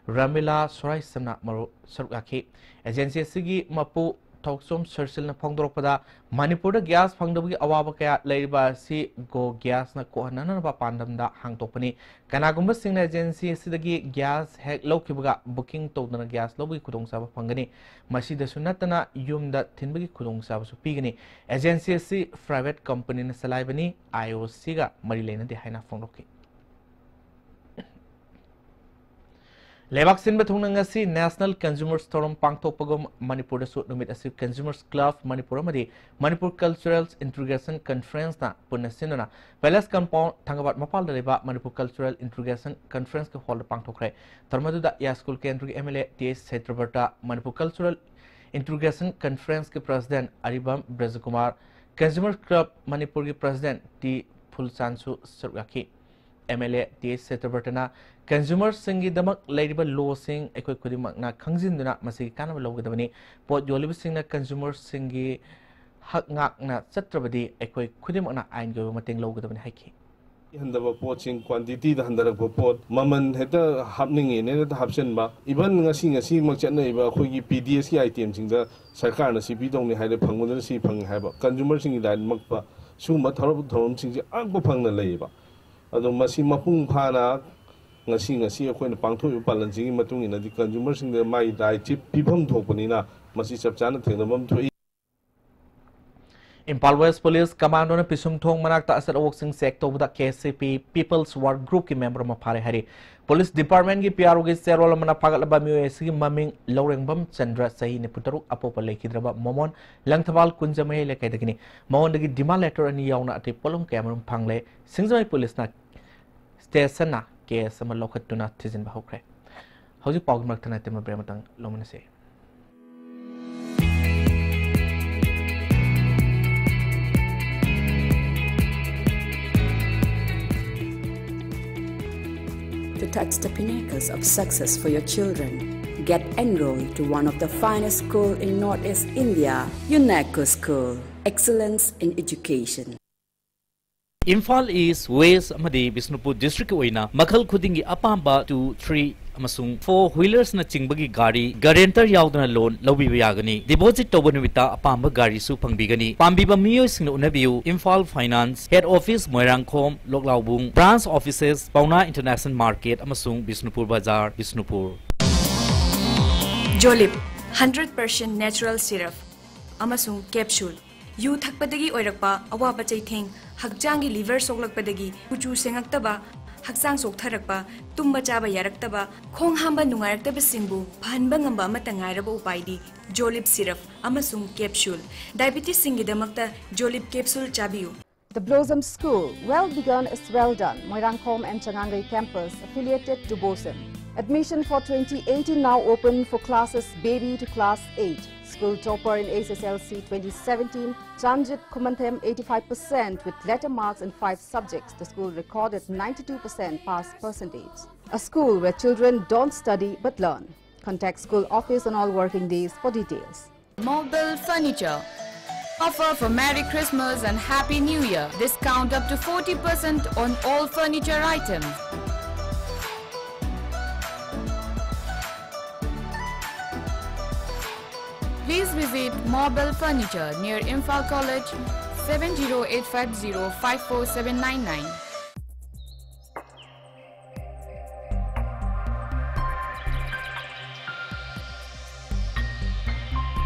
ꯔꯃꯤꯂꯥ ꯁꯣꯔꯥꯏꯁꯝꯅ ꯃꯔꯨ-, ꯁꯔꯨꯛ ꯌꯥꯈꯤ꯫ Agency ꯑꯁꯤꯒꯤ ꯃꯄꯨ ꯊꯣꯛꯆꯣꯝ ꯁꯔꯁꯤꯜꯅ ꯐꯣꯡꯗꯣꯔꯛꯄꯗ, ꯃꯅꯤꯄꯨꯔꯗ ꯒ꯭ꯌꯥꯁ ꯐꯪꯗꯕꯒꯤ ꯑꯋꯥꯕ ꯀꯌꯥ ꯂꯩꯔꯤꯕ ꯑꯁꯤ ꯒꯣ ꯒ꯭ꯌꯥꯁꯅ ꯀꯣꯛꯍꯟꯅꯅꯕ ꯄꯥꯟꯗꯝꯗ ꯍꯥꯡꯗꯣꯛꯄꯅꯤ꯫ ꯀꯅꯥꯒꯨꯝꯕꯁꯤꯡꯅ ꯑꯦꯖꯦꯟꯁꯤ ꯑꯁꯤꯗꯒꯤ ꯒ꯭ꯌꯥꯁ ꯍꯦꯛ ꯂꯧꯈꯤꯕꯒ ꯕꯨꯀꯤꯡ ꯇꯧꯗꯨꯅ ꯒ꯭ꯌꯥꯁ ꯂꯧꯕꯒꯤ ꯈꯨꯗꯣꯡꯆꯥꯕ ꯐꯪꯒꯅꯤ꯫ ꯃꯁꯤꯗꯁꯨ ꯅꯠꯇꯅ ꯌꯨꯝꯗ ꯊꯤꯟꯕꯒꯤ ꯈꯨꯗꯣꯡꯆꯥꯕꯁꯨ ꯄꯤꯒꯅꯤ꯫ ꯑꯦꯖꯦꯟꯁꯤ ꯑꯁꯤ ꯄ꯭ꯔꯥꯏꯚꯦꯠ ꯀꯝꯄꯅꯤꯅ ꯆꯂꯥꯏꯕꯅꯤ꯫ ꯑꯥꯏ ꯑꯣ ꯁꯤꯒ ꯃꯔꯤ ꯂꯩꯅꯗꯦ ꯍꯥꯏꯅ ꯐꯣꯡꯗꯣꯛꯈꯤ꯫ ꯂꯩꯕꯥꯛ ꯁꯤꯟꯕ ꯊꯨꯡꯅ ꯉꯁꯤ National Consumers Forum ꯄꯥꯡꯊꯣꯛꯄꯒꯨꯝ, ꯃꯅꯤꯄꯨꯔꯗꯁꯨ ꯅꯨꯃꯤꯠ ꯑꯁꯤ Consumers Club ꯃꯅꯤꯄꯨꯔ ꯑꯃꯗꯤ Manipur Cultural Integration Conferenceꯅ ꯄꯨꯟꯅ ꯁꯤꯟꯗꯨꯅ Palace Compound, ꯊꯥꯡꯒꯥꯕꯥꯗ ꯃꯄꯥꯜꯗ ꯂꯩꯕ Manipur Cultural Integration Conferenceꯀꯤ hallꯗ ꯄꯥꯡꯊꯣꯛꯈ꯭ꯔꯦ꯫ ꯊꯧꯔꯝ ꯑꯗꯨꯗ ꯌꯥꯏꯁ꯭ꯀꯨꯜ ꯀꯦꯟꯗ꯭ꯔꯒꯤ M L A T H Satyabrata, Manipur Cultural Integration Conferenceꯀꯤ president Aribam Brajakumar, Consumer Club ꯃꯅꯤꯄꯨꯔꯒꯤ president ꯇꯤ ꯐꯨꯜꯆꯥꯟꯁꯨ ꯁꯔꯨꯛ ꯌꯥꯈꯤ꯫ M L A T H ꯁꯇ꯭ꯌꯕ꯭ꯔꯇꯅ consumerꯁꯤꯡꯒꯤꯗꯃꯛ ꯂꯩꯔꯤꯕ lawꯁꯤꯡ ꯑꯩꯈꯣꯏ ꯈꯨꯗꯤꯡꯃꯛꯅ ꯈꯪꯖꯤꯟꯗꯨꯅ ꯃꯁꯤꯒꯤ ꯀꯥꯟꯅꯕ ꯂꯧꯒꯗꯕꯅꯤ꯫ ꯄꯣꯠ ꯌꯣꯜꯂꯤꯕꯁꯤꯡꯅ consumerꯁꯤꯡꯒꯤ ꯍꯛ ꯉꯥꯛꯅ ꯆꯠꯇ꯭ꯔꯕꯗꯤ ꯑꯩꯈꯣꯏ ꯈꯨꯗꯤꯡꯃꯛꯅ ꯑꯥꯏꯟꯒꯤ ꯑꯣꯏꯕ ꯃꯇꯦꯡ ꯂꯧꯒꯗꯕꯅꯤ ꯍꯥꯏꯈꯤ꯫ ꯍꯟꯊꯕ ꯄꯣꯠꯁꯤꯡ, quantityꯗ ꯍꯟꯊꯔꯛꯄ ꯄꯣꯠ, ꯃꯃꯜ ꯍꯦꯛꯇ ꯍꯥꯞꯅꯤꯡꯉꯦꯅ ꯍꯦꯛꯇ ꯍꯥꯞꯆꯤꯟꯕ, even ꯉꯁꯤ ꯉꯁꯤꯃꯛ ꯆꯠꯅꯔꯤꯕ ꯑꯩꯈꯣꯏꯒꯤ ꯄꯤ ꯗꯤ ꯑꯦꯁꯀꯤ itemꯁꯤꯡꯗ ꯁꯔꯀꯥꯔꯅ ꯁꯤ ꯄꯤꯗꯧꯅꯤ ꯍꯥꯏꯔꯦ, ꯐꯪꯕꯗꯅ ꯁꯤ ꯐꯪꯉꯦ ꯍꯥꯏꯕ, consumerꯁꯤꯡꯒꯤ ꯂꯥꯏꯟꯃꯛꯄ, ꯁꯤꯒꯨꯝꯕ ꯊꯧꯔꯝ ꯊꯧꯔꯝꯁꯤꯡꯁꯦ ꯑꯉꯛꯄ ꯐꯪꯅ ꯂꯩꯌꯦꯕ꯫ ꯑꯗꯣ ꯃꯁꯤ ꯃꯄꯨꯡ ꯐꯥꯅ ꯉꯁꯤ ꯉꯁꯤ ꯑꯩꯈꯣꯏꯅ ꯄꯥꯡꯊꯣꯛꯏꯕ ꯄꯥꯂꯟꯁꯤꯒꯤ ꯃꯇꯨꯡ ꯏꯟꯅꯗꯤ consumerꯁꯤꯡꯗ ꯃꯥꯒꯤ rightꯁꯤ ꯄꯤꯐꯝ ꯊꯣꯛꯄꯅꯤꯅ ꯃꯁꯤ ꯆꯞ ꯆꯥꯅ ꯊꯦꯡꯅꯐꯝ ꯊꯣꯛꯏ꯫ ꯏꯝꯐꯥꯜ West Police Commandoꯅ ꯄꯤꯁꯨꯝꯊꯣꯡ ꯃꯅꯥꯛꯇ ꯑꯆꯠ ꯑꯋꯣꯛꯁꯤꯡ check ꯇꯧꯕꯗ K S C P People's Work Groupꯀꯤ member ꯑꯃ ꯐꯥꯔꯦ ꯍꯥꯏꯔꯤ꯫ Police Departmentꯀꯤ P R Oꯒꯤ ꯆꯦꯔꯣꯜ ꯑꯃꯅ ꯐꯥꯒꯠꯂꯕ ꯃꯤꯑꯣꯏ ꯑꯁꯤꯒꯤ ꯃꯃꯤꯡ ꯂꯧꯔꯦꯡꯕꯝ ꯆꯟꯗ꯭ꯔ, ꯆꯍꯤ ꯅꯤꯐꯨ ꯇꯔꯨꯛ, ꯑꯄꯣꯛꯄ ꯂꯩꯈꯤꯗ꯭ꯔꯕ ꯃꯣꯃꯣꯟ, ꯂꯪꯊꯕꯥꯜ ꯀꯨꯟꯖꯃꯩ ꯂꯩꯀꯥꯏꯗꯒꯤꯅꯤ꯫ ꯃꯉꯣꯟꯗꯒꯤ demand letter ꯑꯅꯤ ꯌꯥꯎꯅ ꯑꯇꯩ ꯄꯣꯠꯂꯝ ꯀꯌꯥꯃꯔꯨꯝ ꯐꯪꯂꯦ꯫ ꯁꯤꯡꯖꯃꯩ Policeꯅ stationꯅ case ꯑꯃ ꯂꯧꯈꯠꯇꯨꯅ ꯊꯤꯖꯤꯟꯕ ꯍꯧꯈ꯭ꯔꯦ꯫ ꯍꯧꯖꯤꯛ ꯄꯥꯎꯒꯤ ꯃꯔꯛꯇ ꯅꯠꯇꯦ, break ꯑꯃꯇꯪ ꯂꯧꯃꯤꯟꯅꯁꯤ꯫ To touch the pinnacles of success for your children, get enrolled to one of the finest school in Northeast India, UNECO School. Excellence in education. Imphal east, west ꯑꯃꯗꯤ ꯕꯤꯁꯅꯨꯄꯨꯔ ꯗꯤꯁꯇ꯭ꯔꯤꯛꯀꯤ ꯑꯣꯏꯅ ꯃꯈꯜ ꯈꯨꯗꯤꯡꯒꯤ ꯑꯄꯥꯝꯕ two, three ꯑꯃꯁꯨꯡ four wheelersꯅꯆꯤꯡꯕꯒꯤ ꯒꯥꯔꯤ guarantor ꯌꯥꯎꯗꯅ loan ꯂꯧꯕꯤꯕ ꯌꯥꯒꯅꯤ꯫ Deposit ꯇꯧꯕ ꯅꯨꯃꯤꯠꯇ ꯑꯄꯥꯝꯕ ꯒꯥꯔꯤꯁꯨ ꯐꯪꯕꯤꯒꯅꯤ꯫ ꯄꯥꯝꯕꯤꯕ ꯃꯤꯑꯣꯏꯁꯤꯡꯅ ꯎꯅꯕꯤꯌꯨ, Imphal finance, head office Moirangkhom, Loklaobung, branch offices Paona International Market ꯑꯃꯁꯨꯡ ꯕꯤꯁꯅꯨꯄꯨꯔ ꯕꯖꯥꯔ, ꯕꯤꯁꯅꯨꯄꯨꯔ꯫ ꯖꯣꯂꯤꯞ, hundred percent natural syrup ꯑꯃꯁꯨꯡ capsule꯫ ꯌꯨ ꯊꯛꯄꯗꯒꯤ ꯑꯣꯏꯔꯛꯄ ꯑꯋꯥꯕ ꯆꯩꯊꯦꯡ, ꯍꯛꯆꯥꯡꯒꯤ liver ꯁꯣꯛꯂꯛꯄꯗꯒꯤ ꯀꯨꯆꯨ ꯁꯦꯡꯉꯛꯇꯕ, ꯍꯛꯆꯥꯡ ꯆꯣꯛꯊꯔꯛꯄ, ꯇꯨꯝꯕ ꯆꯥꯕ ꯌꯥꯔꯛꯇꯕ, ꯈꯣꯡ ꯍꯥꯝꯕ ꯅꯨꯡꯉꯥꯏꯔꯛꯇꯕꯁꯤꯡꯕꯨ ꯐꯍꯟꯕ ꯉꯝꯕ ꯑꯃꯠꯇ ꯉꯥꯏꯔꯕ ꯎꯄꯥꯏꯗꯤ ꯖꯣꯂꯤꯞ syrup ꯑꯃꯁꯨꯡ capsule꯫ Diabetesꯁꯤꯡꯒꯤꯗꯃꯛꯇ ꯖꯣꯂꯤꯞ capsule ꯆꯥꯕꯤꯌꯨ꯫ The Blossom School, well begun is well done, Moirangkhom and Changangai campus, affiliated to BOSEM. Admission for twenty eighteen now open for classes baby to class eight. School topper in H S L C twenty seventeen, Chanjit Khumanthem, eighty-five percent, with letter marks in five subjects. The school recorded ninety-two percent pass percentage. A school where children don't study but learn. Contact school office on all working days for details. Mobile Furniture. Offer for Merry Christmas and Happy New Year. Discount up to forty percent on all furniture items. Please visit Mobile Furniture near Imphal College, seven zero eight five zero five four seven nine nine.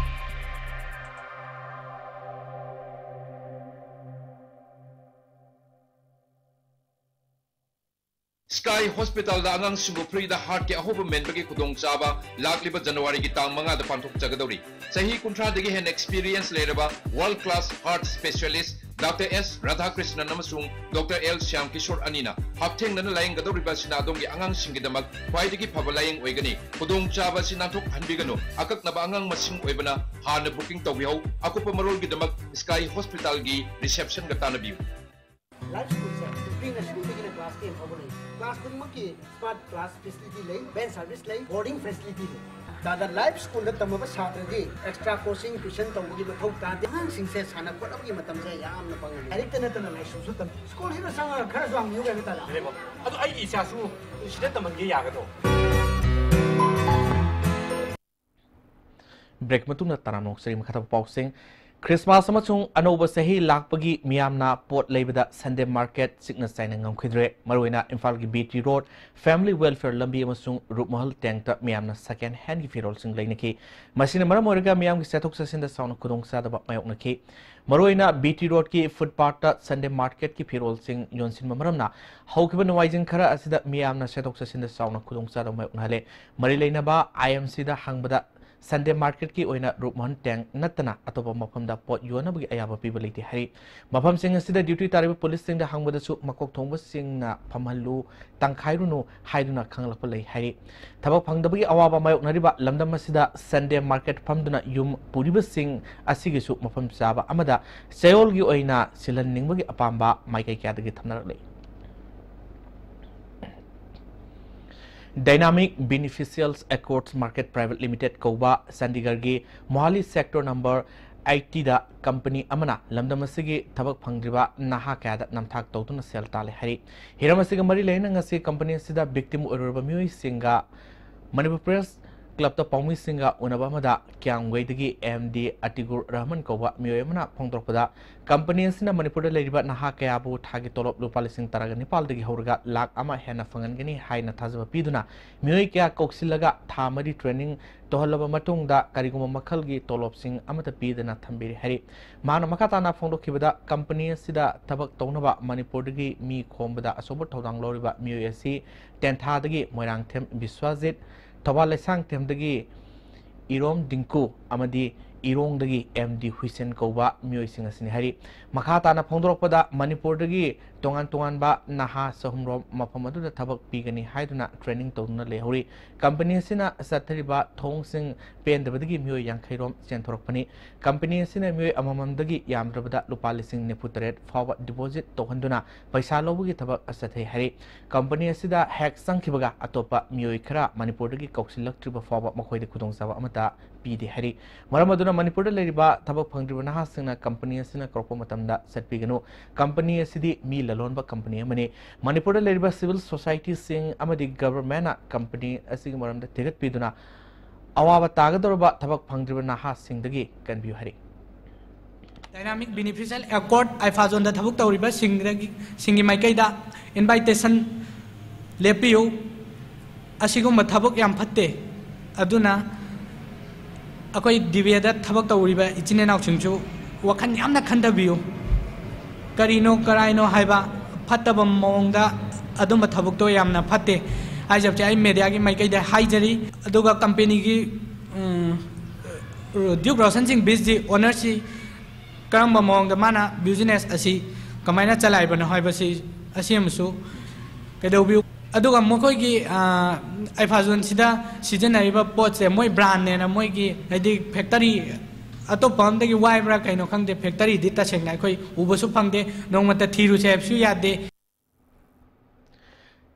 Sky Hospitalꯗ ꯑꯉꯥꯡꯁꯤꯡꯕꯨ freeꯗ heartꯀꯤ ꯑꯍꯣꯕ ꯃꯦꯟꯕꯒꯤ ꯈꯨꯗꯣꯡꯆꯥꯕ ꯂꯥꯛꯂꯤꯕ Januaryꯒꯤ ꯇꯥꯡ ꯃꯉꯥꯗ ꯄꯥꯡꯊꯣꯛꯆꯒꯗꯧꯔꯤ꯫ ꯆꯍꯤ ꯀꯨꯟꯊ꯭ꯔꯥꯗꯒꯤ ꯍꯦꯟꯅ experience ꯂꯩꯔꯕ world class heart specialist Doctor S Radhakrishnan ꯑꯃꯁꯨꯡ Doctor L Shyamkishore ꯑꯅꯤꯅ ꯍꯛꯊꯦꯡꯅꯅ ꯂꯥꯌꯦꯡꯒꯗꯧꯔꯤꯕ ꯑꯁꯤꯅ ꯑꯗꯣꯝꯒꯤ ꯑꯉꯥꯡꯁꯤꯡꯒꯤꯗꯃꯛ ꯈ꯭ꯋꯥꯏꯗꯒꯤ ꯐꯕ ꯂꯥꯌꯦꯡ ꯑꯣꯏꯒꯅꯤ꯫ ꯈꯨꯗꯣꯡꯆꯥꯕ ꯑꯁꯤ ꯅꯥꯟꯊꯣꯛꯍꯟꯕꯤꯒꯅꯨ꯫ ꯑꯀꯛꯅꯕ ꯑꯉꯥꯡ ꯃꯁꯤꯡ ꯑꯣꯏꯕꯅ ꯍꯥꯟꯅ booking ꯇꯧꯕꯤꯍꯧ꯫ ꯑꯀꯨꯞꯄ ꯃꯔꯣꯜꯒꯤꯗꯃꯛ Sky Hospitalꯒꯤ receptionꯒ ꯇꯥꯟꯅꯕꯤꯌꯨ꯫ ꯂꯥꯏꯐ ꯁ꯭ꯀꯨꯜꯁꯦ ꯄꯤꯛꯅ ꯁ꯭ꯀꯨꯜꯗꯒꯤꯅ ꯀ꯭ꯂꯥꯁ ꯇꯦꯟ ꯐꯥꯎꯕ ꯂꯩ꯫ ꯀ꯭ꯂꯥꯁ ꯈꯨꯗꯤꯡꯃꯛꯀꯤ smart class facility ꯂꯩ, van service ꯂꯩ, boarding facility ꯂꯩ꯫ ꯇꯥꯗ ꯂꯥꯏꯐ ꯁ꯭ꯀꯨꯜꯗ ꯇꯝꯃꯕ ꯁꯥꯇ꯭ꯔꯗꯤ ꯑꯦꯛꯁꯇ꯭ꯔꯥ ꯀꯣꯆꯤꯡ ꯇ꯭ꯌꯨꯁꯟ ꯇꯧꯕꯒꯤ ꯃꯊꯧ ꯇꯥꯗꯦ꯫ ꯑꯉꯥꯡꯁꯤꯡꯁꯦ ꯁꯥꯟꯅ ꯈꯣꯠꯅꯕꯒꯤ ꯃꯇꯝꯁꯦ ꯌꯥꯝꯅ ꯐꯪꯍꯜꯂꯤ꯫ ꯂꯥꯏꯔꯤꯛꯇ ꯅꯠꯇꯅ ꯂꯥꯏꯁꯨꯁꯨ ꯇꯝ꯫ ꯁ꯭ꯀꯨꯜꯁꯤꯗ ꯆꯪꯉꯒ ꯈꯔꯁꯨ ꯍꯪꯕꯤꯌꯨ ꯀꯩꯅꯣ ꯇꯥꯗ꯫ ꯑꯗꯨꯅꯦꯕ꯫ ꯑꯗꯣ ꯑꯩꯒꯤ ꯏꯆꯥꯁꯨ ꯁꯤꯗ ꯇꯝꯍꯟꯒꯦ ꯌꯥꯒꯗ꯭ꯔꯣ? ꯕ꯭ꯔꯦꯛ ꯃꯇꯨꯡꯗ ꯇꯔꯥꯝꯅ ꯑꯣꯛꯆꯔꯤ꯫ ꯃꯈꯥ ꯇꯥꯕ ꯄꯥꯎꯁꯤꯡ꯫ ꯈ꯭ꯔꯤꯁꯃꯥꯁ ꯑꯃꯁꯨꯡ ꯑꯅꯧꯕ ꯆꯍꯤ ꯂꯥꯛꯄꯒꯤ ꯃꯤꯌꯥꯝꯅ ꯄꯣꯠ ꯂꯩꯕꯗ ꯁꯟꯗꯦ ꯃꯥꯔꯀꯦꯠ ꯆꯤꯛꯅ ꯆꯥꯏꯅ ꯉꯝꯈꯤꯗ꯭ꯔꯦ꯫ ꯃꯔꯨꯑꯣꯏꯅ ꯏꯝꯐꯥꯜꯒꯤ B T road, family welfare ꯂꯝꯕꯤ ꯑꯃꯁꯨꯡ ꯔꯨꯞꯃꯍꯜ ꯇꯦꯡꯇ ꯃꯤꯌꯥꯝꯅ ꯁꯦꯀꯦꯟ ꯍꯦꯟꯒꯤ ꯐꯤꯔꯣꯜꯁꯤꯡ ꯂꯩꯅꯈꯤ꯫ ꯃꯁꯤꯅ ꯃꯔꯝ ꯑꯣꯏꯔꯒ ꯃꯤꯌꯥꯝꯒꯤ ꯆꯠꯊꯣꯛ ꯆꯠꯁꯤꯟꯗ ꯆꯥꯎꯅ ꯈꯨꯗꯣꯡꯆꯥꯗꯕ ꯃꯥꯌꯣꯛꯅꯈꯤ꯫ ꯃꯔꯨꯑꯣꯏꯅ ꯕꯤ ꯇꯤ ꯔꯣꯗꯀꯤ ꯐꯨꯠꯄꯥꯠꯇ ꯁꯟꯗꯦ ꯃꯥꯔꯀꯦꯠꯀꯤ ꯐꯤꯔꯣꯜꯁꯤꯡ ꯌꯣꯟꯁꯤꯟꯕ ꯃꯔꯝꯅ ꯍꯧꯈꯤꯕ ꯅꯣꯡꯃꯥꯏꯖꯤꯡ ꯈꯔ ꯑꯁꯤꯗ ꯃꯤꯌꯥꯝꯅ ꯆꯠꯊꯣꯛ ꯆꯠꯁꯤꯟꯗ ꯆꯥꯎꯅ ꯈꯨꯗꯣꯡꯆꯥꯗꯕ ꯃꯥꯌꯣꯛꯅꯍꯜꯂꯦ꯫ ꯃꯔꯤ ꯂꯩꯅꯕ ꯑꯥꯏ ꯑꯦꯝ ꯁꯤꯗ ꯍꯪꯕꯗ ꯁꯟꯗꯦ ꯃꯥꯔꯀꯦꯠꯀꯤ ꯑꯣꯏꯅ ꯔꯨꯞꯃꯍꯟ ꯇꯦꯡ ꯅꯠꯇꯅ ꯑꯇꯣꯞꯄ ꯃꯐꯝꯗ ꯄꯣꯠ ꯌꯣꯟꯅꯕꯒꯤ ꯑꯌꯥꯕ ꯄꯤꯕ ꯂꯩꯇꯦ ꯍꯥꯏꯔꯤ꯫ ꯃꯐꯝꯁꯤꯡ ꯑꯁꯤꯗ ꯗ꯭ꯌꯨꯇꯤ ꯇꯥꯔꯤꯕ ꯄꯨꯂꯤꯁꯁꯤꯡꯗ ꯍꯪꯕꯗꯁꯨ ꯃꯀꯣꯛ ꯊꯣꯡꯕꯁꯤꯡꯅ ꯐꯝꯍꯜꯂꯨ, ꯇꯪꯈꯥꯏꯔꯨꯅꯨ ꯍꯥꯏꯗꯨꯅ ꯈꯪꯂꯛꯄ ꯂꯩ ꯍꯥꯏꯔꯤ꯫ ꯊꯕꯛ ꯐꯪꯗꯕꯒꯤ ꯑꯋꯥꯕ ꯃꯥꯌꯣꯛꯅꯔꯤꯕ ꯂꯝꯗꯝ ꯑꯁꯤꯗ ꯁꯟꯗꯦ ꯃꯥꯔꯀꯦꯠ ꯐꯝꯗꯨꯅ ꯌꯨꯝ ꯄꯨꯔꯤꯕꯁꯤꯡ ꯑꯁꯤꯒꯤꯁꯨ ꯃꯐꯝ ꯆꯥꯕ ꯑꯃꯗ ꯆꯌꯣꯜꯒꯤ ꯑꯣꯏꯅ ꯁꯤꯜꯍꯟꯅꯤꯡꯕꯒꯤ ꯑꯄꯥꯝꯕ ꯃꯥꯏꯀꯩ ꯀꯌꯥꯗꯒꯤ ꯊꯝꯅꯔꯛꯂꯤ꯫ Dynamic Beneficials Accords Market Private Limited ꯀꯧꯕ ꯆꯥꯟꯗꯤꯒꯔꯒꯤ ꯃꯣꯍꯥꯂꯤ ꯁꯦꯛꯇꯔ ꯅꯝꯕꯔ ꯑꯩꯠꯇꯤꯗ ꯀꯝꯄꯅꯤ ꯑꯃꯅ ꯂꯝꯗꯝ ꯑꯁꯤꯒꯤ ꯊꯕꯛ ꯐꯪꯗ꯭ꯔꯤꯕ ꯅꯍꯥ ꯀꯌꯥꯗ ꯅꯝꯊꯥꯛ ꯇꯧꯗꯨꯅ ꯁꯦꯜ ꯇꯥꯜꯂꯦ ꯍꯥꯏꯔꯤ꯫ ꯍꯤꯔꯝ ꯑꯁꯤꯒ ꯃꯔꯤ ꯂꯩꯅꯅ ꯉꯁꯤ ꯀꯝꯄꯅꯤ ꯑꯁꯤꯗ ꯚꯤꯛꯇꯤꯝ ꯑꯣꯏꯔꯨꯔꯕ ꯃꯤꯑꯣꯏꯁꯤꯡꯒ ꯃꯅꯤꯄꯨꯔ ꯄ꯭ꯔꯦꯁ ꯀ꯭ꯂꯕꯇ ꯄꯥꯎꯃꯤꯁꯤꯡꯒ ꯎꯅꯕ ꯑꯃꯗ ꯀ꯭ꯌꯥꯝꯒꯩꯗꯒꯤ ꯑꯦꯝ ꯗꯤ ꯑꯇꯤꯒꯨꯔ ꯔꯍꯃꯟ ꯀꯧꯕ ꯃꯤꯑꯣꯏ ꯑꯃꯅ ꯐꯣꯡꯗꯣꯔꯛꯄꯗ, ꯀꯝꯄꯅꯤ ꯑꯁꯤꯅ ꯃꯅꯤꯄꯨꯔꯗ ꯂꯩꯔꯤꯕ ꯅꯍꯥ ꯀꯌꯥꯕꯨ ꯊꯥꯒꯤ ꯇꯣꯂꯣꯞ ꯂꯨꯄꯥ ꯂꯤꯁꯤꯡ ꯇꯔꯥꯒ ꯅꯤꯄꯥꯜꯗꯒꯤ ꯍꯧꯔꯒ ꯂꯥꯈ ꯑꯃ ꯍꯦꯟꯅ ꯐꯪꯍꯟꯒꯅꯤ ꯍꯥꯏꯅ ꯊꯥꯖꯕ ꯄꯤꯗꯨꯅ ꯃꯤꯑꯣꯏ ꯀꯌꯥ ꯀꯧꯁꯤꯜꯂꯒ ꯊꯥ ꯃꯔꯤ ꯇ꯭ꯔꯦꯅꯤꯡ ꯇꯧꯍꯜꯂꯕ ꯃꯇꯨꯡꯗ ꯀꯔꯤꯒꯨꯝꯕ ꯃꯈꯜꯒꯤ ꯇꯣꯂꯣꯞꯁꯤꯡ ꯑꯃꯠꯇ ꯄꯤꯗꯅ ꯊꯝꯕꯤꯔꯤ ꯍꯥꯏꯔꯤ꯫ ꯃꯍꯥꯛꯅ ꯃꯈꯥ ꯇꯥꯅ ꯐꯣꯡꯗꯣꯛꯈꯤꯕꯗ, ꯀꯝꯄꯅꯤ ꯑꯁꯤꯗ ꯊꯕꯛ ꯇꯧꯅꯕ ꯃꯅꯤꯄꯨꯔꯗꯒꯤ ꯃꯤ ꯈꯣꯝꯕꯗ ꯑꯆꯧꯕ ꯊꯧꯗꯥꯡ ꯂꯧꯔꯤꯕ ꯃꯤꯑꯣꯏ ꯑꯁꯤ ꯇꯦꯟꯊꯥꯗꯒꯤ ꯃꯣꯏꯔꯥꯡꯊꯦꯝ ꯕꯤꯁ꯭ꯋꯥꯖꯤꯠ, ꯊꯧꯕꯥꯜ ꯂꯩꯁꯥꯡꯊꯦꯝꯗꯒꯤ ꯏꯔꯣꯝ ꯗꯤꯡꯀꯨ ꯑꯃꯗꯤ ꯏꯔꯣꯡꯗꯒꯤ ꯑꯦꯝ ꯗꯤ ꯍꯨꯏꯁꯦꯟ ꯀꯧꯕ ꯃꯤꯑꯣꯏꯁꯤꯡ ꯑꯁꯤꯅꯤ ꯍꯥꯏꯔꯤ꯫ ꯃꯈꯥ ꯇꯥꯅ ꯐꯣꯡꯗꯣꯔꯛꯄꯗ, ꯃꯅꯤꯄꯨꯔꯗꯒꯤ ꯇꯣꯉꯥꯟ ꯇꯣꯉꯥꯟꯕ ꯅꯍꯥ ꯆꯍꯨꯝꯔꯣꯝ ꯃꯐꯝ ꯑꯗꯨꯗ ꯊꯕꯛ ꯄꯤꯒꯅꯤ ꯍꯥꯏꯗꯨꯅ training ꯇꯧꯗꯨꯅ ꯂꯩꯍꯧꯔꯤ꯫ ꯀꯝꯄꯅꯤ ꯑꯁꯤꯅ ꯆꯠꯊꯔꯤꯕ ꯊꯧꯑꯣꯡꯁꯤꯡ ꯄꯦꯟꯗꯕꯗꯒꯤ ꯃꯤꯑꯣꯏ ꯌꯥꯡꯈꯩꯔꯣꯝ ꯆꯦꯟꯊꯣꯔꯛꯄꯅꯤ꯫ ꯀꯝꯄꯅꯤ ꯑꯁꯤꯅ ꯃꯤꯑꯣꯏ ꯑꯃꯃꯝꯗꯒꯤ ꯌꯥꯝꯗ꯭ꯔꯕꯗ ꯂꯨꯄꯥ ꯂꯤꯁꯤꯡ ꯅꯤꯐꯨ ꯇꯔꯦꯠ ꯐꯥꯎꯕ deposit ꯇꯧꯍꯟꯗꯨꯅ ꯄꯩꯁꯥ ꯂꯧꯕꯒꯤ ꯊꯕꯛ ꯆꯠꯊꯩ ꯍꯥꯏꯔꯤ꯫ ꯀꯝꯄꯅꯤ ꯑꯁꯤꯗ ꯍꯦꯛ ꯆꯪꯈꯤꯕꯒ ꯑꯇꯣꯞꯄ ꯃꯤꯑꯣꯏ ꯈꯔ ꯃꯅꯤꯄꯨꯔꯗꯒꯤ ꯀꯧꯁꯤꯜꯂꯛꯇ꯭ꯔꯤꯕ ꯐꯥꯎꯕ ꯃꯈꯣꯏꯗ ꯈꯨꯗꯣꯡꯆꯥꯕ ꯑꯃꯠꯇ ꯄꯤꯗꯦ ꯍꯥꯏꯔꯤ꯫ ꯃꯔꯝ ꯑꯗꯨꯅ ꯃꯅꯤꯄꯨꯔꯗ ꯂꯩꯔꯤꯕ ꯊꯕꯛ ꯐꯪꯗ꯭ꯔꯤꯕ ꯅꯍꯥꯁꯤꯡꯅ ꯀꯝꯄꯅꯤ ꯑꯁꯤꯅ ꯀꯧꯔꯛꯄ ꯃꯇꯝꯗ ꯆꯠꯄꯤꯒꯅꯨ꯫ ꯀꯝꯄꯅꯤ ꯑꯁꯤꯗꯤ ꯃꯤ ꯂꯂꯣꯟꯕ ꯀꯝꯄꯅꯤ ꯑꯃꯅꯤ꯫ ꯃꯅꯤꯄꯨꯔꯗ ꯂꯩꯔꯤꯕ civil societyꯁꯤꯡ ꯑꯃꯗꯤ governmentꯅ ꯀꯝꯄꯅꯤ ꯑꯁꯤꯒꯤ ꯃꯔꯝꯗ ꯊꯤꯒꯠꯄꯤꯗꯨꯅ ꯑꯋꯥꯕ ꯇꯥꯒꯗꯧꯔꯕ ꯊꯕꯛ ꯐꯪꯗ꯭ꯔꯤꯕ ꯅꯍꯥꯁꯤꯡꯗꯒꯤ ꯀꯟꯕꯤꯌꯨ ꯍꯥꯏꯔꯤ꯫ Dynamic Beneficial Accord, IFAZONꯗ ꯊꯕꯛ ꯇꯧꯔꯤꯕꯁꯤꯡꯗꯒꯤ, ꯁꯤꯡꯒꯤ ꯃꯥꯏꯀꯩꯗ invitation ꯂꯦꯞꯄꯤꯌꯨ꯫ ꯑꯁꯤꯒꯨꯝꯕ ꯊꯕꯛ ꯌꯥꯝ ꯐꯠꯇꯦ꯫ ꯑꯗꯨꯅ ꯑꯩꯈꯣꯏ ꯗꯤꯕꯦꯗ ꯊꯕꯛ ꯇꯧꯔꯤꯕ ꯏꯆꯤꯟ ꯏꯅꯥꯎꯁꯤꯡꯁꯨ ꯋꯥꯈꯜ ꯌꯥꯝꯅ ꯈꯟꯊꯕꯤꯌꯨ꯫ ꯀꯔꯤꯅꯣ ꯀꯔꯥꯏꯅꯣ ꯍꯥꯏꯕ ꯐꯠꯇꯕ ꯃꯑꯣꯡꯗ ꯑꯗꯨꯝꯕ ꯊꯕꯛꯇꯣ ꯌꯥꯝꯅ ꯐꯠꯇꯦ ꯍꯥꯏꯖꯕꯁꯦ ꯑꯩ mediaꯒꯤ ꯃꯥꯏꯀꯩꯗ ꯍꯥꯏꯖꯔꯤ꯫ ꯑꯗꯨꯒ ꯀꯝꯄꯦꯅꯤꯒꯤ, ꯎꯝ, ꯗ꯭ꯌꯨꯛ ꯔꯣꯁꯟ ꯁꯤꯡ ꯕꯤꯁꯀꯤ ownerꯁꯤ ꯀꯔꯝꯕ ꯃꯑꯣꯡꯗ ꯃꯥꯅ business ꯑꯁꯤ ꯀꯃꯥꯏꯅ ꯆꯂꯥꯏꯕꯅꯣ ꯍꯥꯏꯕꯁꯤ, ꯑꯁꯤ ꯑꯃꯁꯨ ꯀꯩꯗꯧꯕꯤꯌꯨ꯫ ꯑꯗꯨꯒ ꯃꯈꯣꯏꯒꯤ, ꯑ, IFAZONꯁꯤꯗ ꯁꯤꯖꯤꯟꯅꯔꯤꯕ ꯄꯣꯠꯁꯦ ꯃꯣꯏ brandꯅꯦꯅ ꯃꯣꯏꯒꯤ, ꯍꯥꯏꯗꯤ, factory ꯑꯇꯣꯞꯄ ꯑꯝꯗꯒꯤ ꯋꯥꯏꯕ꯭ꯔꯥ ꯀꯩꯅꯣ ꯈꯪꯗꯦ, factoryꯗꯤ ꯇꯁꯦꯡꯅ ꯑꯩꯈꯣꯏ ꯎꯕꯁꯨ ꯐꯪꯗꯦ, ꯅꯣꯡꯃꯇ ꯊꯤꯔꯨꯁꯦ ꯍꯥꯏꯕꯁꯨ ꯌꯥꯗꯦ꯫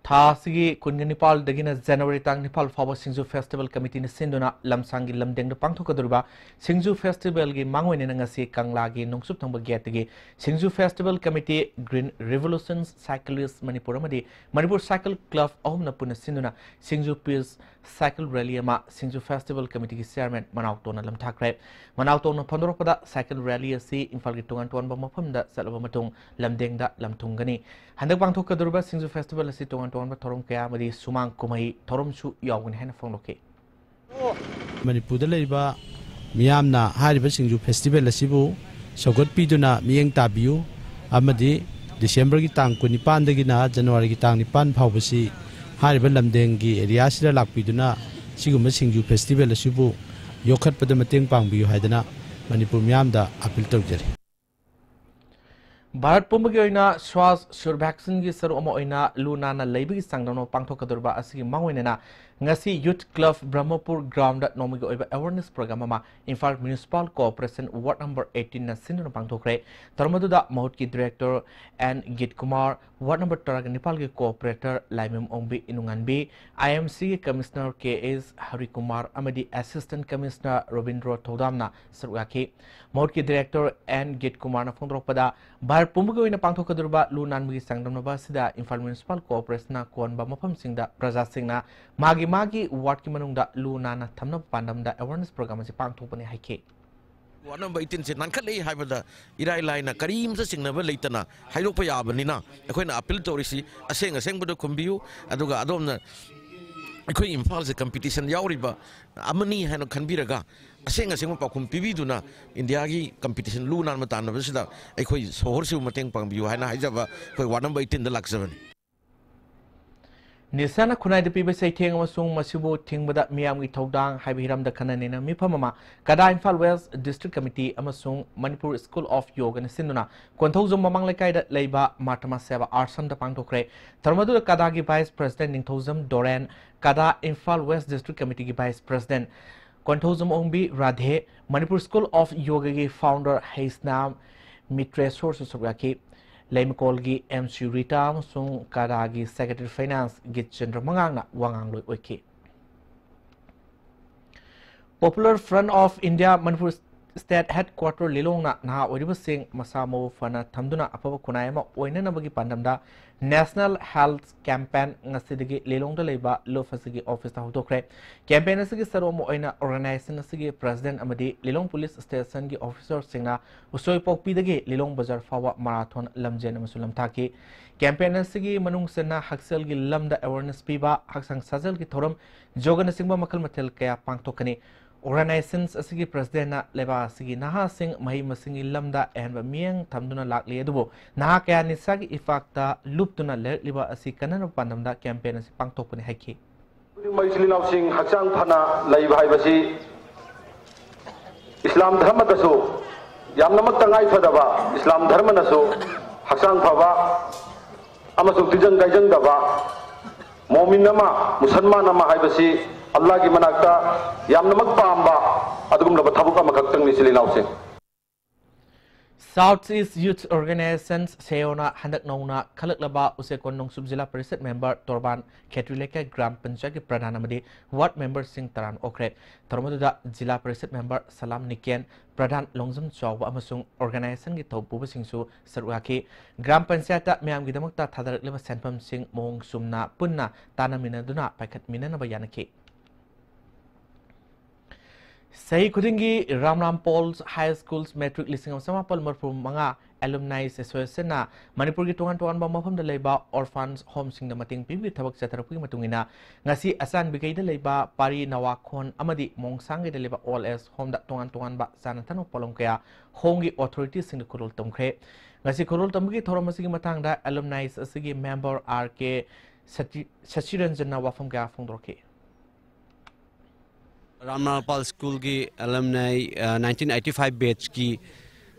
ꯊꯥ ꯑꯁꯤꯒꯤ ꯀꯨꯟꯒ ꯅꯤꯄꯥꯜꯗꯒꯤꯅ January ꯇꯥꯡ ꯅꯤꯄꯥꯜ ꯐꯥꯎꯕ ꯁꯤꯡꯖꯨ festival committeeꯅ ꯁꯤꯟꯗꯨꯅ ꯂꯝꯁꯥꯡꯒꯤ ꯂꯝꯗꯦꯡꯗ ꯄꯥꯡꯊꯣꯛꯀꯗꯧꯔꯤꯕ ꯁꯤꯡꯖꯨ festivalꯒꯤ ꯃꯥꯡꯑꯣꯏꯅꯅ ꯉꯁꯤ ꯀꯪꯂꯥꯒꯤ ꯅꯣꯡꯆꯨꯞ ꯊꯪꯕ gateꯇꯒꯤ ꯁꯤꯡꯖꯨ festival committee, Green Revolution, Cyclist Manipur ꯑꯃꯗꯤ ꯃꯅꯤꯄꯨꯔ Cycle Club ꯑꯍꯨꯝꯅ ꯄꯨꯟꯅ ꯁꯤꯟꯗꯨꯅ ꯁꯤꯡꯖꯨ peace cycle rally ꯑꯃ ꯁꯤꯡꯖꯨ festival committeeꯒꯤ chairman ꯃꯅꯥꯎꯇꯣꯟꯅ ꯂꯝꯊꯥꯈ꯭ꯔꯦ꯫ ꯃꯅꯥꯎꯇꯣꯟꯅ ꯐꯣꯡꯗꯣꯔꯛꯄꯗ, cycle rally ꯑꯁꯤ ꯏꯝꯐꯥꯜꯒꯤ ꯇꯣꯉꯥꯟ ꯇꯣꯉꯥꯟꯕ ꯃꯐꯝꯗ ꯆꯠꯂꯕ ꯃꯇꯨꯡ ꯂꯝꯗꯦꯡꯗ ꯂꯝꯊꯨꯡꯒꯅꯤ꯫ ꯍꯟꯗꯛ ꯄꯥꯡꯊꯣꯛꯀꯗꯧꯔꯤꯕ ꯁꯤꯡꯖꯨ festival ꯑꯁꯤ ꯇꯣꯉꯥꯟ ꯇꯣꯉꯥꯟꯕ ꯊꯧꯔꯝ ꯀꯌꯥ ꯑꯃꯗꯤ ꯁꯨꯃꯥꯡ ꯀꯨꯝꯍꯩ ꯊꯧꯔꯝꯁꯨ ꯌꯥꯎꯒꯅꯤ ꯍꯥꯏꯅ ꯐꯣꯡꯗꯣꯛꯈꯤ꯫ ꯃꯅꯤꯄꯨꯔꯗ ꯂꯩꯔꯤꯕ ꯃꯤꯌꯥꯝꯅ ꯍꯥꯏꯔꯤꯕ ꯁꯤꯡꯖꯨ festival ꯑꯁꯤꯕꯨ ꯁꯧꯒꯠꯄꯤꯗꯨꯅ ꯃꯤꯠꯌꯦꯡ ꯇꯥꯕꯤꯌꯨ ꯑꯃꯗꯤ Decemberꯒꯤ ꯇꯥꯡ ꯀꯨꯟꯅꯤꯄꯥꯟꯗꯒꯤꯅ Januaryꯒꯤ ꯇꯥꯡ ꯅꯤꯄꯥꯟ ꯐꯥꯎꯕꯁꯤ ꯍꯥꯏꯔꯤꯕ ꯂꯝꯗꯦꯡꯒꯤ areaꯁꯤꯗ ꯂꯥꯛꯄꯤꯗꯨꯅ ꯁꯤꯒꯨꯝꯕ ꯁꯤꯡꯖꯨ festival ꯑꯁꯤꯕꯨ ꯌꯣꯛꯈꯠꯄꯗ ꯃꯇꯦꯡ ꯄꯥꯡꯕꯤꯌꯨ ꯍꯥꯏꯗꯅ ꯃꯅꯤꯄꯨꯔ ꯃꯤꯌꯥꯝꯗ ꯑꯥꯄꯤꯜ ꯇꯧꯖꯔꯤ꯫ ꯚꯥꯔꯠ ꯄꯨꯝꯕꯒꯤ ꯑꯣꯏꯅ ꯁ꯭ꯋꯥꯁ ꯁꯨꯔꯚꯦꯛꯁꯟꯒꯤ ꯁꯔꯨꯛ ꯑꯃ ꯑꯣꯏꯅ ꯂꯨ ꯅꯥꯟꯅ ꯂꯩꯕꯒꯤ ꯆꯥꯡꯗꯝꯅꯕ ꯄꯥꯡꯊꯣꯛꯀꯗꯧꯔꯤꯕ ꯑꯁꯤꯒꯤ ꯃꯥꯡꯑꯣꯏꯅꯅ ꯉꯁꯤ ꯌꯨꯊ ꯀ꯭ꯂꯕ ꯕ꯭ꯔꯍꯃꯄꯨꯔ ꯒ꯭ꯔꯥꯎꯟꯗ ꯅꯣꯡꯃꯒꯤ ꯑꯣꯏꯕ ꯑꯦꯋꯥꯔꯅꯦꯁ ꯄ꯭ꯔꯣꯒ꯭ꯔꯥꯝ ꯑꯃ Imphal municipal corporation ward number ꯑꯩꯠꯇꯤꯟꯅ ꯁꯤꯟꯗꯨꯅ ꯄꯥꯡꯊꯣꯛꯈ꯭ꯔꯦ꯫ ꯊꯧꯔꯝ ꯑꯗꯨꯗ ꯃꯍꯨꯠꯀꯤ director N Geet Kumar, ward number ꯇꯔꯥꯒ ꯅꯤꯄꯥꯜꯒꯤ ꯀꯣꯑꯣꯄꯔꯦꯇꯔ ꯂꯥꯏꯃꯌꯨꯝ ꯑꯣꯡꯕꯤ ꯏꯅꯨꯡꯉꯥꯟꯕꯤ, ꯑꯥꯏ ꯑꯦꯝ ꯁꯤꯒꯤ ꯀꯃꯤꯁꯅꯔ ꯀꯦ ꯑꯦꯁ ꯍꯔꯤꯀꯨꯃꯥꯔ ꯑꯃꯗꯤ ꯑꯦꯁꯤꯁꯇꯦꯟꯠ ꯀꯃꯤꯁꯅꯔ ꯔꯣꯕꯤꯟꯗ꯭ꯔꯣ ꯊꯧꯗꯥꯝꯅ ꯁꯔꯨꯛ ꯌꯥꯈꯤ꯫ ꯃꯍꯨꯠꯀꯤ ꯗꯤꯔꯦꯛꯇꯔ ꯑꯦꯟ ꯒꯤꯠ ꯀꯨꯃꯥꯔꯅ ꯐꯣꯡꯗꯣꯔꯛꯄꯗ, ꯚꯥꯔꯠ ꯄꯨꯝꯕꯒꯤ ꯑꯣꯏꯅ ꯄꯥꯡꯊꯣꯛꯀꯗꯧꯔꯤꯕ ꯂꯨ ꯅꯥꯟꯕꯒꯤ ꯆꯥꯡꯗꯝꯅꯕ ꯑꯁꯤꯗ ꯏꯝꯐꯥꯜ ꯃ꯭ꯌꯨꯅꯤꯁꯤꯄꯥꯜ ꯀꯣꯑꯣꯄꯔꯦꯁꯟꯅ ꯀꯣꯟꯕ ꯃꯐꯝꯁꯤꯡꯗ ꯄ꯭ꯔꯖꯥꯁꯤꯡꯅ ꯃꯥꯒꯤ ꯃꯥꯒꯤ ꯋꯥꯔꯗꯀꯤ ꯃꯅꯨꯡꯗ ꯂꯨ ꯅꯥꯟꯅ ꯊꯝꯅꯕ ꯄꯥꯟꯗꯝꯗ ꯑꯦꯋꯥꯔꯅꯦꯁ ꯄ꯭ꯔꯣꯒ꯭ꯔꯥꯝ ꯑꯁꯤ ꯄꯥꯡꯊꯣꯛꯄꯅꯤ ꯍꯥꯏꯈꯤ꯫ ꯋꯥꯔꯗ ꯅꯝꯕꯔ ꯑꯩꯠꯇꯤꯟꯁꯦ ꯅꯥꯟꯈꯠꯂꯛꯏ ꯍꯥꯏꯕꯗ ꯏꯔꯥꯏ ꯂꯥꯏꯅ ꯀꯔꯤꯝꯇ ꯆꯤꯡꯅꯕ ꯂꯩꯇꯅ ꯍꯥꯏꯗꯣꯛꯄ ꯌꯥꯕꯅꯤꯅ, ꯑꯩꯈꯣꯏꯅ ꯑꯥꯄꯤꯜ ꯇꯧꯔꯤꯁꯤ ꯑꯁꯦꯡ ꯑꯁꯦꯡꯕꯗ ꯈꯨꯝꯕꯤꯌꯨ, ꯑꯗꯨꯒ ꯑꯗꯣꯝꯅ ꯑꯩꯈꯣꯏ ꯏꯝꯐꯥꯜꯁꯦ ꯀꯝꯄꯤꯇꯤꯁꯟ ꯌꯥꯎꯔꯤꯕ ꯑꯃꯅꯤ ꯍꯥꯏꯅ ꯈꯟꯕꯤꯔꯒ, ꯑꯁꯦꯡ ꯑꯁꯦꯡꯕ ꯄꯥꯎꯈꯨꯝ ꯄꯤꯕꯤꯗꯨꯅ ꯏꯟꯗꯤꯌꯥꯒꯤ ꯀꯝꯄꯤꯇꯤꯁꯟ ꯂꯨ ꯅꯥꯟꯕ ꯇꯥꯟꯅꯕꯁꯤꯗ ꯑꯩꯈꯣꯏ ꯁꯣꯍꯣꯔꯁꯤꯕꯨ ꯃꯇꯦꯡ ꯄꯥꯡꯕꯤꯌꯨ ꯍꯥꯏꯅ ꯍꯥꯏꯖꯕ ꯑꯩꯈꯣꯏ ꯋꯥꯔꯗ ꯅꯝꯕꯔ ꯑꯩꯠꯇꯤꯟꯗ ꯂꯥꯛꯆꯕꯅꯤ꯫ ꯅꯤꯁꯥꯅ ꯈꯨꯟꯅꯥꯏꯗ ꯄꯤꯕ ꯆꯩꯊꯦꯡ ꯑꯃꯁꯨꯡ ꯃꯁꯤꯕꯨ ꯊꯤꯡꯕꯗ ꯃꯤꯌꯥꯝꯒꯤ ꯊꯧꯗꯥꯡ ꯍꯥꯏꯕ ꯍꯤꯔꯝꯗ ꯈꯟꯅ ꯅꯩꯅꯕ ꯃꯤꯐꯝ ꯑꯃ ꯀꯗꯥ ꯏꯝꯐꯥꯜ ꯋꯦꯁ ꯗꯤꯁꯇ꯭ꯔꯤꯛ ꯀꯃꯤꯇꯤ ꯑꯃꯁꯨꯡ ꯃꯅꯤꯄꯨꯔ ꯁ꯭ꯀꯨꯜ ꯑꯣꯐ ꯌꯣꯒꯅ ꯁꯤꯟꯗꯨꯅ ꯀꯣꯟꯊꯧꯖꯝ ꯃꯃꯥꯡ ꯂꯩꯀꯥꯏꯗ ꯂꯩꯕ ꯃꯥꯔꯇꯃꯥ ꯁꯦꯕꯥ ꯑꯥꯁ꯭ꯔꯝꯗ ꯄꯥꯡꯊꯣꯛꯈ꯭ꯔꯦ꯫ ꯊꯧꯔꯝ ꯑꯗꯨꯗ ꯀꯗꯥꯒꯤ ꯚꯥꯏꯁ ꯄ꯭ꯔꯁꯤꯗꯦꯟꯠ ꯅꯤꯡꯊꯧꯖꯝ ꯗꯣꯔꯦꯟ, ꯀꯗꯥ ꯏꯝꯐꯥꯜ ꯋꯦꯁ ꯗꯤꯁꯇ꯭ꯔꯤꯛ ꯀꯃꯤꯇꯤꯒꯤ vice president Konthoujam Ongbi Radhe, Manipur school of ꯌꯣꯒꯒꯤ ꯐꯥꯎꯟꯗꯔ ꯍꯩꯁꯅꯥꯝ ꯃꯤꯇ꯭ꯔꯦꯁꯣꯔꯁꯨ ꯁꯔꯨꯛ ꯌꯥꯈꯤ꯫ ꯂꯩꯃꯀꯣꯜꯒꯤ ꯑꯦꯝ ꯁꯤ ꯔꯤꯇꯥ ꯑꯃꯁꯨꯡ ꯀꯗꯥꯒꯤ ꯁꯦꯀ꯭ꯔꯦꯇꯔꯤ ꯐꯥꯏꯅꯥꯟꯁ ꯒꯤꯠꯆꯟꯗ꯭ꯔ ꯃꯉꯥꯡꯅ ꯋꯥꯉꯥꯡꯂꯣꯏ ꯑꯣꯏꯈꯤ꯫ Popular Front of India Manipur state headquarter ꯂꯤꯂꯣꯡꯅ ꯅꯍꯥ ꯑꯣꯏꯔꯤꯕꯁꯤꯡ ꯃꯁꯥ ꯃꯎ ꯐꯅ ꯊꯝꯗꯨꯅ ꯑꯐꯕ ꯈꯨꯟꯅꯥꯏ ꯑꯃ ꯑꯣꯏꯅꯅꯕꯒꯤ ꯄꯥꯟꯗꯝꯗ ꯅꯦꯁꯅꯦꯜ ꯍꯦꯜꯊ ꯀꯦꯝꯄꯦꯟ ꯉꯁꯤꯗꯒꯤ ꯂꯤꯂꯣꯡꯗ ꯂꯩꯕ ꯂꯨꯞ ꯑꯁꯤꯒꯤ ꯑꯣꯐꯤꯁꯇ ꯍꯧꯗꯣꯛꯈ꯭ꯔꯦ꯫ ꯀꯦꯝꯄꯦꯟ ꯑꯁꯤꯒꯤ ꯁꯔꯨꯛ ꯑꯃ ꯑꯣꯏꯅ ꯑꯣꯔꯒꯅꯥꯏꯖꯦꯁꯟ ꯑꯁꯤꯒꯤ ꯄ꯭ꯔꯁꯤꯗꯦꯟꯠ ꯑꯃꯗꯤ ꯂꯤꯂꯣꯡ ꯄꯨꯂꯤꯁ ꯁ꯭ꯇꯦꯁꯟꯒꯤ ꯑꯣꯐꯤꯁꯔꯁꯤꯡꯅ ꯎꯁꯣꯏꯄꯣꯛꯄꯤꯗꯒꯤ ꯂꯤꯂꯣꯡ ꯕꯖꯥꯔ ꯐꯥꯎꯕ ꯃꯔꯥꯊꯣꯟ ꯂꯝꯖꯦꯟ ꯑꯃꯁꯨ ꯂꯝꯊꯥꯈꯤ꯫ ꯀꯦꯝꯄꯦꯟ ꯑꯁꯤꯒꯤ ꯃꯅꯨꯡ ꯆꯟꯅ ꯍꯛꯁꯦꯜꯒꯤ ꯂꯝꯗ ꯑꯦꯋꯥꯔꯅꯦꯁ ꯄꯤꯕ, ꯍꯛꯆꯥꯡ ꯁꯥꯖꯦꯜꯒꯤ ꯊꯧꯔꯝ, ꯌꯣꯒꯅꯆꯤꯡꯕ ꯃꯈꯜ ꯃꯊꯦꯜ ꯀꯌꯥ ꯄꯥꯡꯊꯣꯛꯀꯅꯤ꯫ ꯑꯣꯔꯒꯅꯥꯏꯖꯦꯁꯟ ꯑꯁꯤꯒꯤ ꯄ꯭ꯔꯁꯤꯗꯦꯟꯠꯅ ꯂꯩꯕꯥꯛ ꯑꯁꯤꯒꯤ ꯅꯍꯥꯁꯤꯡ ꯃꯍꯩ ꯃꯁꯤꯡꯒꯤ ꯂꯝꯗ ꯑꯍꯦꯟꯕ ꯃꯤꯠꯌꯦꯡ ꯊꯝꯗꯨꯅ ꯂꯥꯛꯂꯤ, ꯑꯗꯨꯕꯨ ꯅꯍꯥ ꯀꯌꯥ ꯅꯤꯁꯥꯒꯤ ꯏꯄꯥꯛꯇ ꯂꯨꯞꯇꯨꯅ ꯂꯩꯔꯛꯂꯤꯕ ꯑꯁꯤ ꯀꯟꯅꯅꯕ ꯄꯥꯟꯗꯝꯗ ꯀꯦꯝꯄꯦꯟ ꯑꯁꯤ ꯄꯥꯡꯊꯣꯛꯄꯅꯤ ꯍꯥꯏꯈꯤ꯫ ꯈꯨꯗꯤꯡꯃꯛ ꯏꯆꯤꯜ ꯏꯅꯥꯎꯁꯤꯡ ꯍꯛꯆꯥꯡ ꯐꯅ ꯂꯩꯕ ꯍꯥꯏꯕꯁꯤ ꯏꯁꯂꯥꯝ ꯙꯔꯃꯗꯁꯨ ꯌꯥꯝꯅꯃꯛ ꯇꯉꯥꯏ ꯐꯗꯕ, ꯏꯁꯂꯥꯝ ꯙꯔꯃꯅꯁꯨ ꯍꯛꯆꯥꯡ ꯐꯕ ꯑꯃꯁꯨꯡ ꯇꯤꯟꯖꯪ ꯀꯥꯏꯖꯪꯗꯕ ꯃꯣꯃꯤꯟ ꯑꯃ, ꯃꯨꯁꯜꯃꯥꯟ ꯑꯃ ꯍꯥꯏꯕꯁꯤ ꯑꯜꯂꯥꯍꯒꯤ ꯃꯅꯥꯛꯇ ꯌꯥꯝꯅꯃꯛ ꯄꯥꯝꯕ ꯑꯗꯨꯒꯨꯝꯂꯕ ꯊꯕꯛ ꯑꯃꯈꯛꯇꯪꯅꯤ, ꯏꯆꯤꯜ ꯏꯅꯥꯎꯁꯤꯡ꯫ South East Youth Organization, ꯁꯦꯌꯣꯅ ꯍꯟꯗꯛ ꯅꯧꯅ ꯈꯜꯂꯛꯂꯕ ꯎꯆꯦꯀꯣꯟ ꯅꯣꯡꯆꯨꯞ ꯖꯤꯂꯥ ꯄꯔꯤꯁꯠ ꯃꯦꯝꯕꯔ ꯇꯣꯔꯕꯥꯟ ꯈꯦꯇ꯭ꯔꯤ ꯂꯩꯀꯥꯏ ꯒ꯭ꯔꯥꯝ ꯄꯟꯆꯥꯌꯠꯀꯤ ꯄ꯭ꯔꯙꯥꯟ ꯑꯃꯗꯤ ꯋꯥꯔꯗ ꯃꯦꯝꯕꯔꯁꯤꯡ ꯇꯔꯥꯅ ꯑꯣꯛꯈ꯭ꯔꯦ꯫ ꯊꯧꯔꯝ ꯑꯗꯨꯗ ꯖꯤꯂꯥ ꯄꯔꯤꯁꯠ ꯃꯦꯝꯕꯔ ꯁꯂꯥꯝ ꯅꯤꯀꯦꯟ, ꯄ꯭ꯔꯙꯥꯟ ꯂꯣꯡꯖꯝ ꯆꯥꯎꯕ ꯑꯃꯁꯨꯡ ꯑꯣꯔꯒꯅꯥꯏꯖꯦꯁꯟꯒꯤ ꯊꯧꯄꯨꯕꯁꯤꯡꯁꯨ ꯁꯔꯨꯛ ꯌꯥꯈꯤ꯫ ꯒ꯭ꯔꯥꯝ ꯄꯟꯆꯥꯌꯠꯇ ꯃꯤꯌꯥꯝꯒꯤꯗꯃꯛꯇ ꯊꯥꯗꯔꯛꯂꯤꯕ ꯁꯦꯟꯐꯝꯁꯤꯡ ꯃꯑꯣꯡ ꯆꯨꯝꯅ ꯄꯨꯟꯅ ꯇꯥꯟꯅꯃꯤꯟꯅꯗꯨꯅ ꯄꯥꯏꯈꯠꯃꯤꯟꯅꯅꯕ ꯌꯥꯅꯈꯤ꯫ ꯆꯍꯤ ꯈꯨꯗꯤꯡꯒꯤ ꯔꯥꯝꯔꯥꯝ ꯄꯣꯜ ꯍꯥꯏ ꯁ꯭ꯀꯨꯜ ꯃꯦꯇ꯭ꯔꯤꯛ ꯂꯤꯁꯤꯡ ꯑꯃ ꯆꯃꯥꯄꯜ ꯃꯔꯤꯐꯨ ꯃꯉꯥ ꯑꯦꯂꯨꯝꯅꯥꯏ ꯑꯦꯁꯣꯁꯤꯌꯦꯁꯟꯅ ꯃꯅꯤꯄꯨꯔꯒꯤ ꯇꯣꯉꯥꯟ ꯇꯣꯉꯥꯟꯕ ꯃꯐꯝꯗ ꯂꯩꯕ ꯑꯣꯔꯐꯥꯟꯁ ꯍꯣꯝꯁꯤꯡꯗ ꯃꯇꯦꯡ ꯄꯤꯕꯒꯤ ꯊꯕꯛ ꯆꯠꯊꯔꯛꯄꯒꯤ ꯃꯇꯨꯡ ꯏꯟꯅ, ꯉꯁꯤ ꯑꯆꯥꯟꯕꯤꯈꯩꯗ ꯂꯩꯕ ꯄꯥꯔꯤ ꯅꯋꯥꯈꯣꯟ ꯑꯃꯗꯤ ꯃꯣꯡꯁꯥꯡꯒꯩꯗ ꯂꯩꯕ ꯑꯣꯜ ꯑꯦꯖ ꯍꯣꯝꯗ ꯇꯣꯉꯥꯟ ꯇꯣꯉꯥꯟꯕ ꯆꯥꯅ ꯊꯛꯅꯕ ꯄꯣꯠꯂꯝ ꯀꯌꯥ ꯍꯣꯝꯒꯤ ꯑꯣꯊꯣꯔꯤꯇꯤꯁꯤꯡꯗ ꯈꯨꯗꯣꯜ ꯇꯝꯈ꯭ꯔꯦ꯫ ꯉꯁꯤ ꯈꯨꯗꯣꯜ ꯇꯝꯕꯒꯤ ꯊꯧꯔꯝ ꯑꯁꯤꯒꯤ ꯃꯇꯥꯡꯗ ꯑꯦꯂꯨꯝꯅꯥꯏꯁ ꯑꯁꯤꯒꯤ ꯃꯦꯝꯕꯔ ꯑꯥꯔ ꯀꯦ ꯁꯆꯤ-, ꯁꯆꯤꯔꯟꯖꯟꯅ ꯋꯥꯐꯝ ꯀꯌꯥ ꯐꯣꯡꯗꯣꯔꯛꯈꯤ꯫ ꯔꯥꯝꯅꯥꯄꯥꯜ ꯁ꯭ꯀꯨꯜꯒꯤ ꯑꯦꯂꯝꯅꯥꯏ, ꯑ, ꯅꯥꯏꯟꯇꯤꯟ ꯑꯩꯠꯇꯤ ꯐꯥꯏꯚ ꯕꯦꯠꯁꯀꯤ,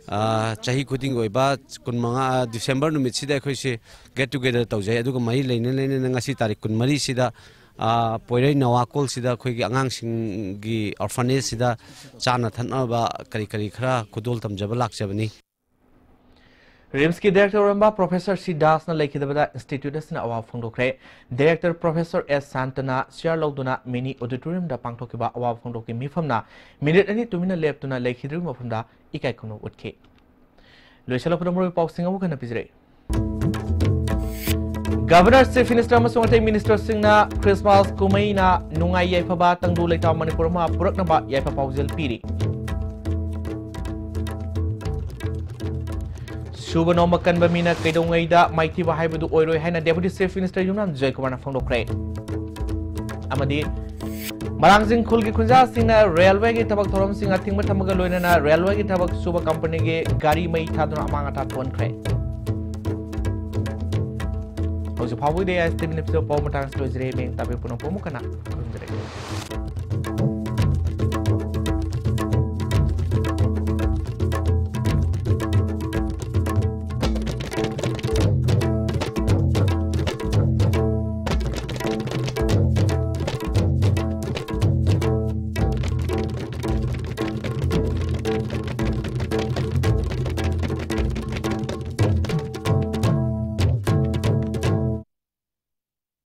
ꯑ, ꯆꯍꯤ ꯈꯨꯗꯤꯡꯒꯤ ꯑꯣꯏꯕ ꯀꯨꯟꯃꯉꯥ, ꯗꯤꯁꯦꯝꯕꯔ ꯅꯨꯃꯤꯠꯁꯤꯗ ꯑꯩꯈꯣꯏꯁꯦ ꯒꯦꯠ ꯇꯨꯒꯦꯗꯔ ꯇꯧꯖꯩ꯫ ꯑꯗꯨꯒ ꯃꯔꯤ ꯂꯩꯅ ꯂꯩꯅꯅ ꯉꯁꯤ ꯇꯥꯔꯤꯛ ꯀꯨꯟꯃꯔꯤꯁꯤꯗ, ꯑ, ꯄꯣꯏꯔꯩ ꯅꯋꯥꯀꯣꯜꯁꯤꯗ ꯑꯩꯈꯣꯏꯒꯤ ꯑꯉꯥꯡꯁꯤꯡꯒꯤ ꯑꯣꯔꯐꯅꯦꯖꯁꯤꯗ ꯆꯥꯅ ꯊꯛꯅꯕ ꯀꯔꯤ ꯀꯔꯤ ꯈꯔ ꯈꯨꯗꯣꯜ ꯇꯝꯖꯕ ꯂꯥꯛꯆꯕꯅꯤ꯫ ꯔꯤꯝꯁꯀꯤ ꯗꯥꯏꯔꯦꯛꯇꯔ ꯑꯣꯏꯔꯝꯕ ꯄ꯭ꯔꯣꯐꯦꯁꯔ ꯁꯤ ꯗꯥꯁꯅ ꯂꯩꯈꯤꯗꯕꯗ ꯏꯟꯁꯇꯤꯇ꯭ꯌꯨꯠ ꯑꯁꯤꯅ ꯑꯋꯥꯕ ꯐꯣꯡꯗꯣꯛꯈ꯭ꯔꯦ꯫ ꯗꯥꯏꯔꯦꯛꯇꯔ ꯄ꯭ꯔꯣꯐꯦꯁꯔ ꯑꯦꯁ ꯁꯥꯟꯇꯅ ꯆꯤꯌꯥꯔ ꯂꯧꯗꯨꯅ ꯃꯤꯅꯤ ꯑꯣꯗꯤꯇꯣꯔꯤꯌꯝꯗ ꯄꯥꯡꯊꯣꯛꯈꯤꯕ ꯑꯋꯥꯕ ꯐꯣꯡꯗꯣꯛꯀꯤ ꯃꯤꯐꯝꯅ ꯃꯤꯅꯤꯠ ꯑꯅꯤ ꯇꯨꯃꯤꯟꯅ ꯂꯦꯞꯇꯨꯅ ꯂꯩꯈꯤꯗ꯭ꯔꯤꯕ ꯃꯐꯝꯗ ꯏꯀꯥꯏ ꯈꯨꯝꯅꯕ ꯎꯠꯈꯤ꯫ ꯂꯣꯏꯁꯤꯜꯂꯛꯄꯗ ꯃꯔꯨꯑꯣꯏꯕ ꯄꯥꯎꯁꯤꯡ ꯑꯃꯨꯛ ꯍꯟꯅ ꯄꯤꯖꯔꯛꯏ꯫ ꯒꯚꯔꯅꯔ, ꯆꯤꯐ ꯃꯤꯅꯤꯁꯇꯔ ꯑꯃꯁꯨꯡ ꯑꯇꯩ ꯃꯤꯅꯤꯁꯇꯔꯁꯤꯡꯅ ꯈ꯭ꯔꯤꯁꯃꯥꯁ ꯀꯨꯝꯍꯩꯅ ꯅꯨꯡꯉꯥꯏ ꯌꯥꯏꯐꯕ ꯇꯪꯗꯨ ꯂꯩꯇꯥꯕ ꯃꯅꯤꯄꯨꯔ ꯑꯃ ꯄꯨꯔꯛꯅꯕ ꯌꯥꯏꯐ ꯄꯥꯎꯖꯦꯜ ꯄꯤꯔꯤ꯫ ꯁꯨꯕ ꯅꯣꯝꯕ ꯀꯟꯕ ꯃꯤꯅ ꯀꯩꯗꯧꯉꯩꯗ ꯃꯥꯏꯊꯤꯕ ꯍꯥꯏꯕꯗꯨ ꯑꯣꯏꯔꯣꯏ ꯍꯥꯏꯅ ꯗꯦꯄꯨꯇꯤ ꯆꯤꯐ ꯃꯤꯅꯤꯁꯇꯔ ꯌꯨꯝꯅꯥꯝ ꯖꯣꯏꯀꯨꯃꯥꯔꯅ ꯐꯣꯡꯗꯣꯛꯈ꯭ꯔꯦ꯫ ꯑꯃꯗꯤ ꯃꯔꯥꯡꯖꯤꯡ ꯈꯨꯜꯒꯤ ꯈꯨꯟꯖꯥꯁꯤꯡꯅ ꯔꯦꯜꯋꯦꯒꯤ ꯊꯕꯛ ꯊꯧꯔꯝꯁꯤꯡ ꯑꯊꯤꯡꯕ ꯊꯝꯕꯒ ꯂꯣꯏꯅꯅ ꯔꯦꯜꯋꯦꯒꯤ ꯊꯕꯛ ꯁꯨꯕ ꯀꯝꯄꯅꯤꯒꯤ ꯒꯥꯔꯤ ꯃꯩ ꯊꯥꯗꯨꯅ ꯑꯃꯥꯡ ꯑꯇꯥ ꯊꯣꯛꯍꯟꯈ꯭ꯔꯦ꯫ ꯍꯧꯖꯤꯛ ꯐꯥꯎꯕꯒꯤꯗꯤ ꯑꯥꯏ ꯑꯦꯁ ꯇꯤ ꯚꯤ ꯅ꯭ꯌꯨꯁꯇ ꯄꯥꯎ ꯃꯇꯥꯡ ꯑꯁꯤ ꯂꯣꯏꯖꯔꯦ꯫ ꯃꯌꯦꯡ ꯇꯥꯕꯤꯌꯨ ꯄꯨꯝꯅꯃꯛꯄꯨ ꯑꯃꯨꯛ ꯍꯟꯅ ꯈꯨꯔꯨꯝꯖꯔꯤ꯫